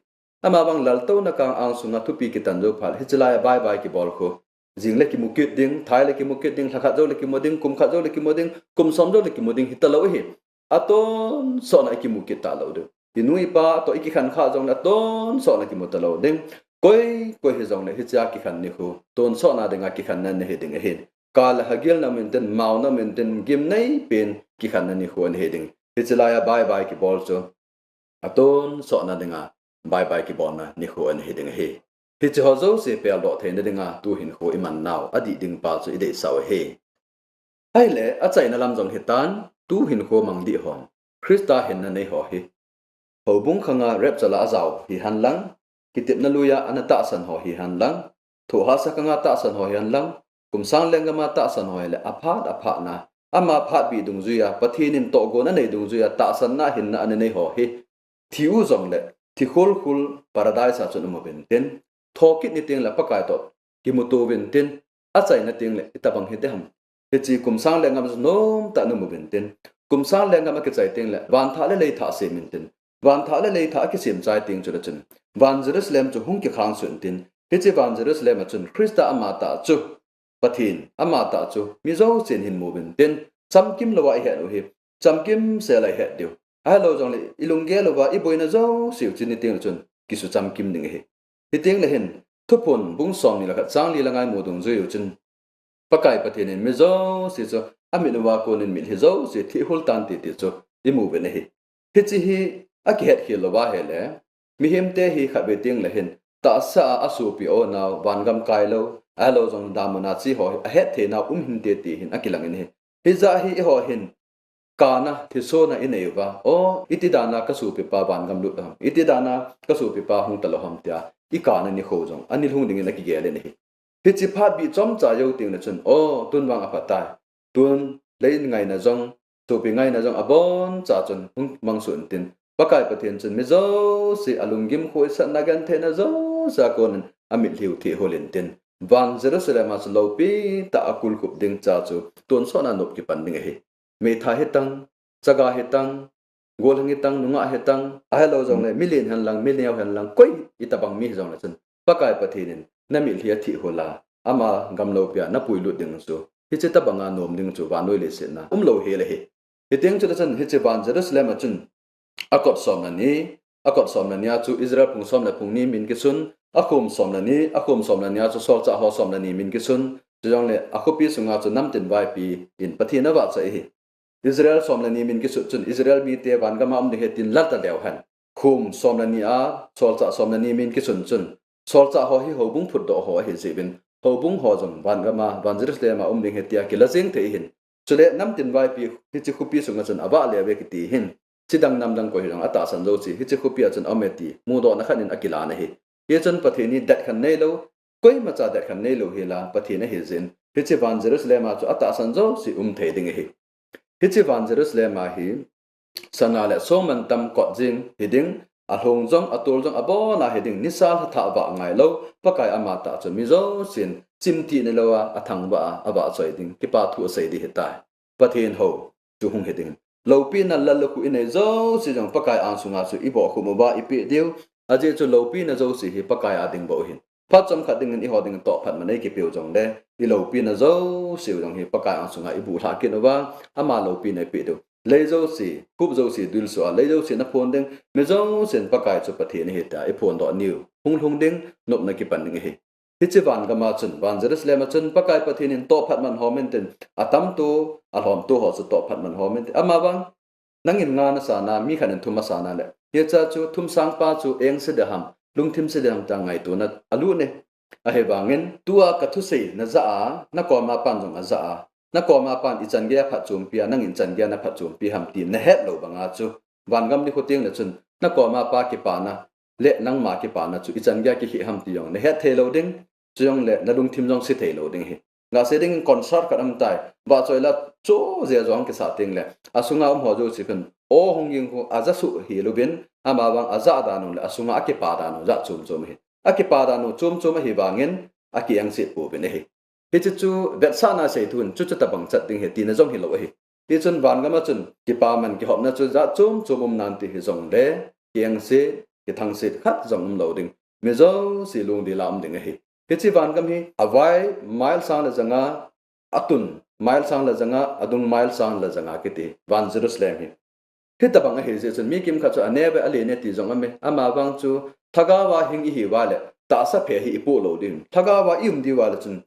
Amavang laltouna kang angsunga thupi kitan jou phat, hiche laia bye bye kibol khu. Jing le kimu kit ding, thai le kimu kit ding, lhakhat jou le kimu ding, kum khat jou le kimu ding, kum som jou le kimu ding, hitalou ahi. Atonsotna ikimu kit talou ding. Inu ipa toh ikikhen khah jongle atonsotna kimu talou ding. Koi, koi hijongle hichea kikhen nikho, tonsotna dinga kikhenna nahi ding ahin. Kal le hagilna um intin, maona um intin, gimnei pen kikhenna nikho nahi ding. Hiche laia bye bye kibol chu. Atonsotna dinga bye bye kibolna nikho nahi ding ahi. Hiche ho jouse peldoh theina dinga tu hinkho iman nau adih ding pa chu ideisah u ahi. Ahile, achaina lam jong hitan, tu hinkho mang dih hon, Christa hinna nei ho hi, houbung khanga rapture a ajao hihen lang, kitepna lui a ana tahsan ho hihen lang, thohhahsa khanga tahsan ho hihen lang, kum sang lenggam a tahsan ho hile, aphat aphat na, ama phatbih dungjuia, Pathen in tohgon anei dungjuia tahsanna hinna ana nei ho hi, thi u jongle, thi khulkhul Paradise a chun um uvin tin, thokit ni tengle Pakai toh kimuto uvin tin, achaina tengle itobang hite ham. Hiche kum sang lenggam chu nomtah a um uvin tin, kum sang lenggam akichai tengle, van thah le lei thah sem in tin, van thah le lei thah akisem chai teng chule chun, van Jerusalem chu hung kikhang sun tin, hiche van Jerusalem a chun Christa amatah chu, Pathen amatah chu, mi jousen hin mu uvin tin, chamkim louva ihet u hi, chamkim sela ihet diu. Ahilou jongle, ilunggel uva iboina jouseu chun ni tengle chun, kisu chamkim ding ahi. Hitengle hin, Thuphon bung somni le khat chang li le nga imu dungjui u chun, Pakai Pathen in mi jouse chu, amit uva konin mitlhi jouse thi hul tante ti chu imu uvin ahi. Hiche hi akihet khel louva ahile, mihemte hi khatvei tengle hin, tahsa a asopi o nau, vangam kai lou, ahilou jong damun a che ho hi, ahet thei nau um hinte ti hin akilang in ahi. Hijeh hin eiho hin, kana, thisona inei uva, o, iti dan a kasopipa vangam lut ham, iti dan a kasopipa hung talou ham tia, ikana nikho jong, ani lhung dingin akigel in ahi. Hiche phatbih chomcha jou tengle chun, o, tun vang aphatai. Tun lei ngaina jong, sopi ngaina jong aboncha chun hung mang sun tin, Pakai Pathen chun mi jouse alunggim khohsahna gentheina jouse a konin amitlhi u thi hul in tin, van Jerusalem a chu loupi tah a kulkhup ding cha chu tonsot a nop kipan ding ahi. Meithai hitang, chaga hitang, gollhang hitang, nungah hitang, ahilou jongle milen hen lang, mineo hen lang, koi itobang mi hijongle chun, Pakai Pathen in namitlhi athi hul a, ama gam loupia napuilut ding chu, hiche tobang a nom ding chu vannoi leiset a umlou hel ahi. Hiteng chule chun hiche van Jerusalem a chun, akot som le ni, akot som le ni a chu Israel phung som le phung ni min kisun, akhom som le ni, akhom som le ni a chu solchah ho som le ni min kisun, chujongle akhopi sunga chu namtin vaipi in Pathen avahchoi ahi. Israel som le ni min kisut chun Israel mite vangam a um ding ahi tin la taleu hen. Khom som le ni a, solchah som le ni min kisun chun, solchah ho hi houbung phutdoh ho ahi jeh uvin, houbung ho jong vangam a, van Jerusalem a um ding ahi tia kila jeng thei ahin. Chule namtin vaipi hiche khopi sunga chun avah leuve kiti hin, chidang namdang koi hijong atahsan jouse hiche khopi a chun aume ti mudohna khat in akilan ahi. Hichun Pathen hi det khen neilou, koimacha det khen neilou hel a Pathen ahi jeh in, hiche van Jerusalem a chu atahsan jouse um thei ding ahi. Hiche van Jerusalem a hi, sana le song mantam kot jing hiding, alhong jong, atol jong abona hiding, nisa lhathah vah ngailou, Pakai amatah chu mi jousen chimtih neilouva, athangvah a, avahchoi ding, kipa thu asei ding ahitai. Pathen hou chu hung hiding. Loupina lallukhuh inei jouse jong Pakai angsunga chu ibohkhum uva ipeh diu, ajeh chu loupina jouse hi Pakai a ding bou ahin. Phat chomkhat dingin eiho dingin tohphatman eikipeu jongle, iloupina jouseu jong hi Pakai angsunga ibuhlhah kit uva, ama loupina ipeh diu. Lei jouse, khup jouse dilsu a, lei jouse naphon ding, mi jousen Pakai chu Pathen ahi tia iphondoh niu hung lhung ding, nopna kipan ding ahi. Hiche vangam a chun, van Jerusalem a chun, Pakai Pathen in tohphatman hom intin, atamto, alhomto ho chu tohphatman hom intin, amavang, nangin nga nasan a, mi khat in thum asan a le, hiche chu thum sangpa chu engse ding ham, lungthim se ding ham tia ngaitona alut e. Ahivangin, tua kathusei najah a, nakoma pan jong ajah a, nakoma pan ichan geiya phatchompi a, nangin chan geiya naphatchompi ham ti nahet lou banga chu, vangam nikho tengle chun, nakoma pa kipana le nangma kipana chu ichan geiya kikheh ham ti jong nahet theilou ding, chujongle nalungthim jong se theilou ding ahi. Ngahse dingin concert khat aumtai, vahchoi la chu jeh jong kisa tengle, asunga um ho jouse khun, o hung ging khu ajah suh hel uvin, amavang ajah dan u le asunga akipa dan u jat chom chom ahi. Akipa dan u chom chom ahivangin, akiengset pouvin ahi. Hiche chu vetsahna seithun, chuchu tobang chat ding ahi tina jong hilou ahi. Tichun vangam a chun, kipaman kihopna chu jat chom chom um nante hijongle, kiengset, kithangset khat jong umlou ding, mi jouse lungdil a um ding ahi. Hiche vangam hi, avai mile sang le janga, atun mile sang le janga, adung mile sang le janga kiti, van Jerusalem hi. Hitobang ahijeh chun mi kimkhat chu aneve alene ti jong aume, amavang chu lhagaova hing ihiuva le, tahsa phe hi ipoh lou ding, lhagaova ium diuva le chun,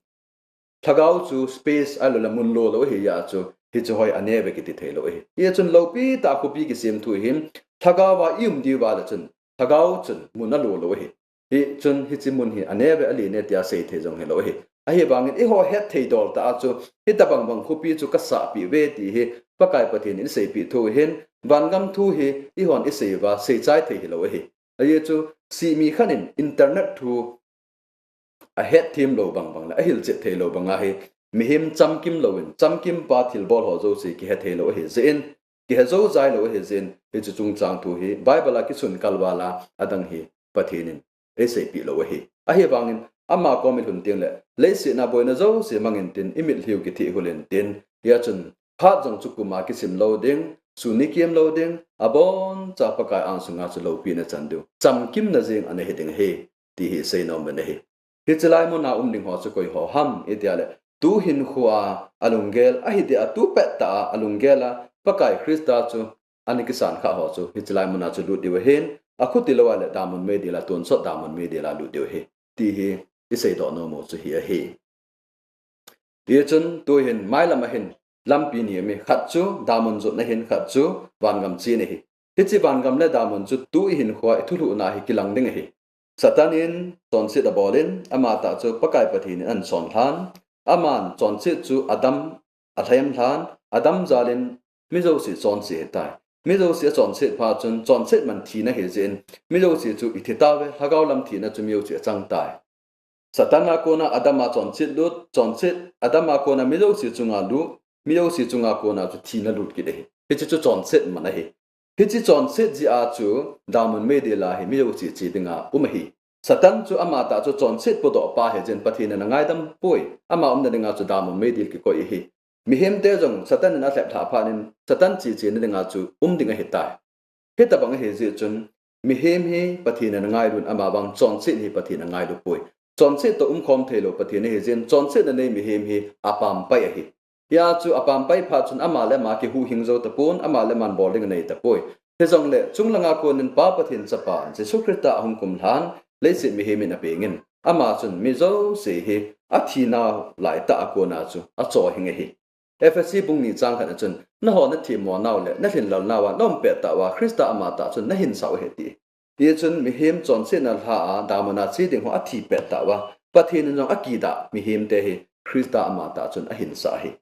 lhagao chu space ahiloule mun lolou ahi jeh a chu, hiche hoi aneve kiti theilou ahi. Hichun loupitah a khopi kisemthu hin, lhagaova ium diuva le chun, lhagao chun mun alolou ahi. Hichun hiche mun hi aneve alene tia seithei jong hilou ahi. Ahivangin eiho hetthei dol tah a chu, hitabang bang khopi chu kasahpeh uve ti hi Pakai Pathen in eiseipeh thu ahin, vangam thu hi eihon isei uva seichai thei hilou ahi. Ajeh chu, sihmi khat in internet thu ahetthem lou bang bang le ahilchet thei lou bang ahi, mihem chamkim louvin, chamkim pa thilbol ho jouse kihe thei lou ahi jeh in, kihe jou jai lou ahi jeh in, hiche chungchang thu hi Bible a kisun kal val a adang hi Pathen in eiseipeh lou ahi. Ahivangin ama kom ilhun teng le leiset a boina jouse mang intin, imitlhiu kithih hul intin, hia chun phat jong chu kum a kisim lou ding, sun ni kem lou ding, aboncha Pakai angsunga chu loupina chan diu, chamkimna jeng ana hi ding ahi, ti hi seinom in ahi. Hiche lai mun a um ding ho chu koi ho ham itia le, tu hinkho a alunggel ahi dia, tu pettah a alunggel a Pakai Christa chu ana kisan kha ho chu hiche lai mun a chu lut diu ahin, akhuti lou a le damun meidil a, tonsot damun meidil a lut diu ahi, ti hi iseidoh nom u chu hi ahi. Hichun tuhin mailam a hin lampi ni um e, khat chu damun jotna ahin, khat chu vangam chena ahi. Hiche vangam le damun chu tu ihinkho a ithulhuhna a hi kilang ding ahi. Satan in chonset abol in, amatah chu Pakai Pathen in ahin son lhan, aman chonset chu adam alhem lhan, adam jal in mi jouse chonse ahitai. Mi jouse achonset phat chun chonset man thina ahi jeh in, mi jouse chu ithi tauve, lhagao lam thina chu mi jouse achang tai. Satan a kona adam a chonset lut, chonset adam a kona mi jouse chunga lut, mi jouse chunga kona chu thina lut kit ahi. Hiche chu chonset man ahi. Hiche chonset jeh a chu damun meidil a hi mi jouse che dinga um ahi. Satan chu amatah chu chonset podoh pa ahi jeh in Pathen in angaidam poi. Ama umna dinga chu damun meidil kikoi ahi. Mihemte jong Satan in alhep lhah phat in Satan chechena dinga chu um ding ahitai. Hitabang ahi jeh chun, mihem hi Pathen in angailu in, amavang chonset hi Pathen in angailu poi. Chonset toh umkhom theilou Pathen ahi jeh in, chonset anei mihem hi apampai ahi. Hia chu apampai phat chun ama le ama kihuhhing jou tapon, ama le aman bol ding anei tapoi. Hijongle chunglanga konin Pa Pathen Chapa Jesu Christa ahung kum lhan, leiset mihem in apengin, ama chun mi jouse hi athinau laitah a kona chu achohhing ahi. Ephesi bung ni chang khat na chun, nangho nathemmo nau le nalhinlel nauva naum pettah uva Christa amatah chun nahinsah u ahi, ati. Hichun mihem chonsetna lha a damun a che ding ho athi pettah uva Pathen in jong akidah mihemte hi Christa amatah chun ahinsah ahi.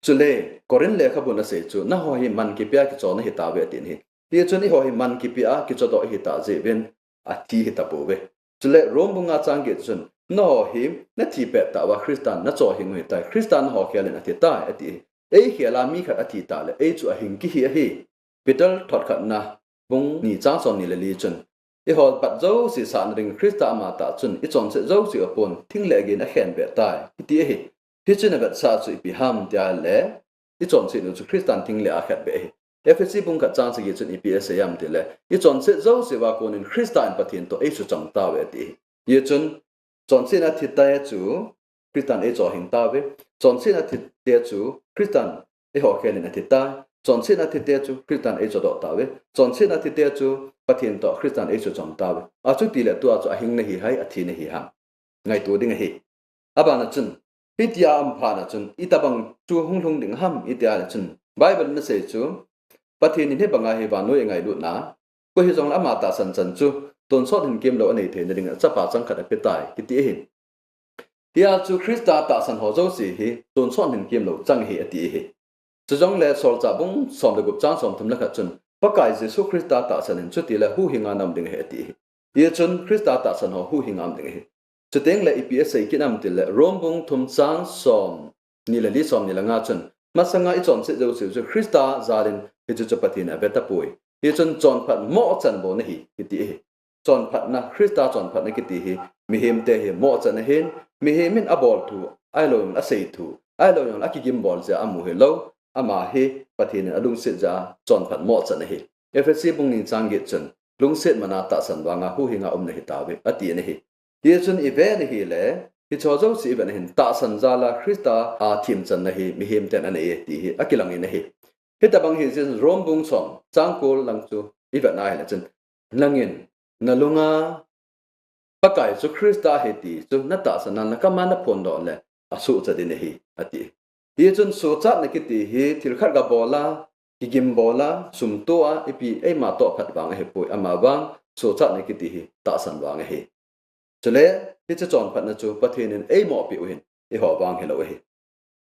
Chule Corinth lekhabun asei chu, nangho hi man kipea kichona ahitauve, atin ahi. Hichun eiho hi man kipea kichodoh ahitah jeh uvin athi ahitapouve. Chule Rome bung nga chang get chun, nangho hi nathi pettah uva Christan nachohhing u ahitai, Christa nangho khel in athitai, ati. Eikhel a mi khat athi tah le ei chu ahing kihi ahi. Peter thot khatna bung ni chang som ni le li chun, eiho pat jouse sahna ding Christa amatah chun ichonset jouse apon thing le agin akhenbeh tai, iti ahi. Hichun avetsah chu ipi ham tia le, ichonset u chu Christan thing le a khenbeh ahi. Ephesi bung khat chang sagi chun ipi asei ham tile, ichonset jouse uva konin Christa in Pathen toh eisuchang tauve, ati ahi. Hichun chonsetna thite chu Christan eichohhing tauve. Chonsetna thite chu Christan eiho khel in athitai. Chonsetna thite chu Christan eichodoh tauve. Chonsetna thite chu Pathen toh Christan eisuchang tauve. Achutile tua chu ahing nahi ham, athi nahi ham, ngaito ding ahi. Abana chun, hitia aum phat na chun, itobang chu hung lhung ding ham, itia le chun, Bible in asei chu, Pathen in hibanga hi vannoi angailutna, koi hijongle ama tahsan chan chu tonsot hinkemlou anei theina dinga Chapa changkhat apetai, kiti ahi. Hia chu Christa tahsan ho jouse hi tonsot hinkemlou chang ahi, ati ahi. Chujongle Solchah bung som le gup chang som thum le khat chun, Pakai Jesu Christa tahsan in chutile huhhinga naum ding ahi, ati ahi. Hichun Christa tahsan ho huhhinga um ding ahi. Chutengle ipi asei kit ham tile, Rome bung thum chang som ni le li, som ni le nga chun, masanga ichonset jouse chu Christa jal in hichu chu Pathen in avetapoi. Hichun chonphat mohchan bou nahi, kiti ahi. Chonphatna, Christa chonphatna kiti hi mihemte hi mohchan ahin, mihem in abol thu, ahilouleh asei thu, ahilouleh akigimbol jeh a amu hilou, ama hi Pathen in alungset jeh a chonphat mohchan ahi. Ephesi bung ni chang get chun, lungset mana tahsan vanga huhhinga umna hitauve, atin ahi. Hichun ivet na hile, hicheho jouse ivet na hin tahsan jal a Christa a themchanna hi mihemten anei e ti hi akilangin ahi. Hitobang hijeh in Rome bung som chang ko lang chu ivet na hile chun, nangin nalunga Pakai chu Christa ahi ti chu natahsan a nakam a naphondoh le asuhchat ding ahi, ati. Hichun suhchatna kiti hi thil khat gabol a, kigimbol a, sumto a, ipi eima toh phat vang ahipoi, amavang suhchatna kiti hi tahsan vang ahi. Chule hiche chonphatna chu Pathen in eimohpeh u ahin, eiho vang hilou ahi.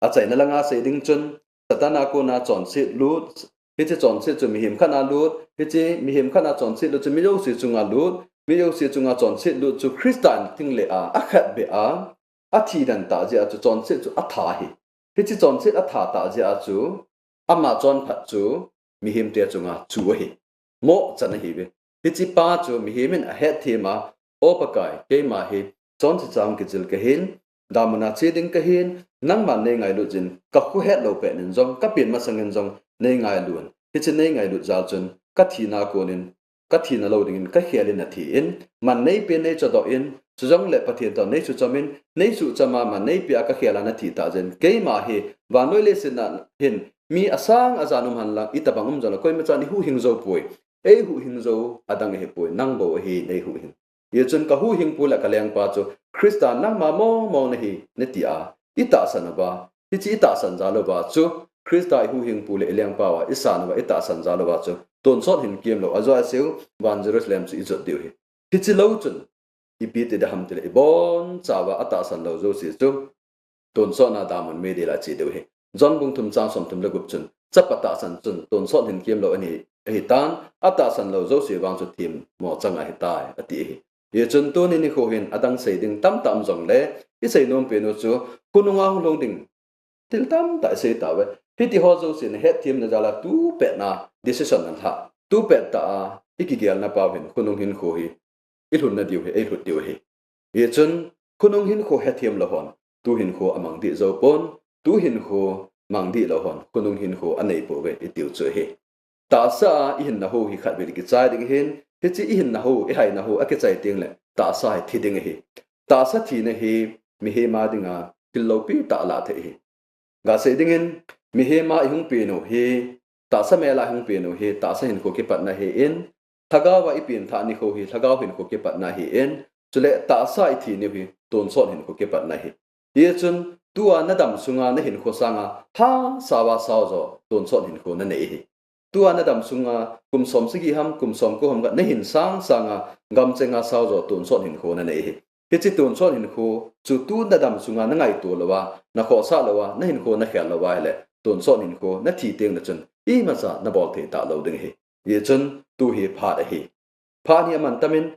Achaina langa sei ding chun, Satan a kona chonset lut, hiche chonset chu mihem khat a lut, hiche mihem khat a chonset lut chu mi jouse chunga lut, mi jouse chunga chonset lut chu Christa in thing le a, akhat beh a, athi den tah jeh a chu chonset chu atha ahi. Hiche chonset atha tah jeh a chu, ama chonphat chu, mihem te chunga chu ahi. Mo chan ahiuve. Hiche pa chu mihem in ahetthem a, O Pakai, keima hi, chonse cha hung kijil kahin, damun a che ding kahin, nangman neingailut jin, kakhohet lou pet in jong, kapen masang in jong, neingailun. Hiche neingailut jal chun, kathina konin, kathina lou dingin, kakhel in nathi in, man neipen neichodoh in, chujongle Pathen toh neisuchom in, neisuchom a man neipe a kakhel a nathi tah jeh in, keima hi, vannoi leiset a hin, mi asang ajan um henlang, itobang um jongle, koima chan eihuhhing jou poi. Eihuhhing jou adang ahipoi, nang bou ahi neihuhhing. Hijeh chun kahuhhingpu le kalengpa chu, Christa nangma mong mong nahi, nati a, itahsan uva, hiche itahsan jal uva chu, Christa ihuhhingpu le ilengpa uva, isan uva, itahsan jal uva chu, tonsot hinkemlou, ajo aseiyu, van Jerusalem chu ijot diu ahi. Hiche lou chun, ipi ti ding ham tile, ibonchauva atahsan lou jouse chu, tonsotna damun meidil a che diu ahi. John bung thum chang somthum le gup chun, chapa tahsan chun, tonsot hinkemlou ahi, ahitan, atahsan lou jouse vang chu themmo chang ahitai, ati ahi. Hijeh chun tuni nikho hin adang sei ding tamtah um jongle, isei nompen u chu, khonunga hung lhung ding, thil tamtah isei tauve. Hitiho jouse nahetthemna jal a tupet na decision nalhah. Tupet tah a, ikigelna pau hin, khonung hinkho hi, ilhunna diu ahi, eilhut diu ahi. Hijeh chun, khonung hinkho hethem lou hon, tu hinkho amang dih jou pon, tu hinkho mang dih lou hon, khonung hinkho anei pouve itiu chu ahi. Tahsa a ihinna hou hi khatvei kichai ding ahin, hiche ihinna hou, ihaina hou, akichai tengle, tahsa hi thi ding ahi. Tahsa thina hi, mihem a dinga, thil loupi tah alah thei ahi. Gasei dingin, mihem a ihung pen u hi, tahsa mel a ihung pen u hi, tahsa hinkho kipatna ahin, lhagao a ipen thah nikho hi, lhagao hinkho kipatna ahin, chule tahsa ithi niu hi, tonsot hinkho kipatna ahi. Hijeh chun, tua nadam sunga nahinkho sanga, lhasauva sao jo, tonsot hinkho nanei ahi. Tua nadam sunga, kum somsagi ham, kum somko ham khat, nahin sang sanga, gamchenga sao jo, tonsot hinkho nanei ahi. Hiche tonsot hinkho, chu tu nadam sunga nangaito louva, nakhohsah louva, nahinkho nakhel louva ahile, tonsot hinkho, nathi tengle chun, imacha nabol thei talou ding ahi. Hijeh chun, tu hi phat ahi. Phat hi amantam in,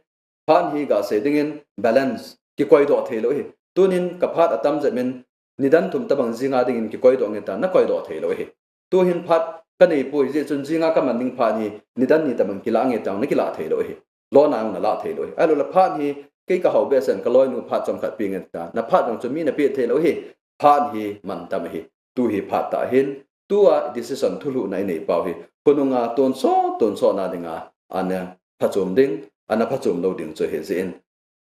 phat hi gasei dingin balance, kikoidoh theilou ahi. Tunin kaphat atam jep in, nidan thum tobang jinga dingin kikoidoh nge ta, nakoidoh theilou ahi. Tuhin phat kanei poi, hijeh chun jinga kaman ding phat hi, nidan ni tobang kilah nge ta, nakilah theilou ahi. Lona jong nalah theilou ahi. Ahiloule phat hi, kei kahao behseh in kaloinu phat chomkhat pe nge ta, naphat jong chu mi napeh theilou ahi. Phat hi mantam ahi. Tu hi phat tah ahin, tua decision thulhuhna inei pau hi, khonunga tonsot, tonsotna dinga, ana phachom ding, ana phachom lou ding chu ahi jeh in.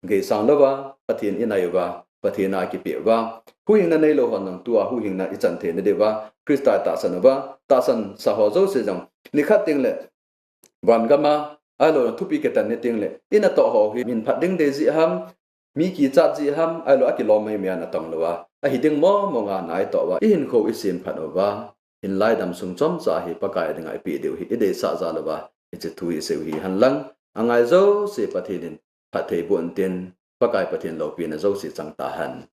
Geisang louva, Pathen inai uva, Pathen a kipeh uva, huhhingna neilou hon jong tua huhhingna ichan theina diuva, Christa itahsan uva, tahsansa ho jouse jong, nikhat tengle, van gam a, ahilou thupi kitan ni tengle, inatoh ho hi, min phat ding dei jeh ham, mi kichat jeh ham, ahilou akilom maimai a natong louva, ahi ding mong monga naitoh uva, ihinkho isemphat uva, hinlai damsung chomcha hi Pakai dinga ipeh diu hi, ideisah jal uva, hiche thu hi iseiu hi henlang, angai jouse Pathen in phatthei boh intin, Pakai Pathen loupina jouse chang tahen.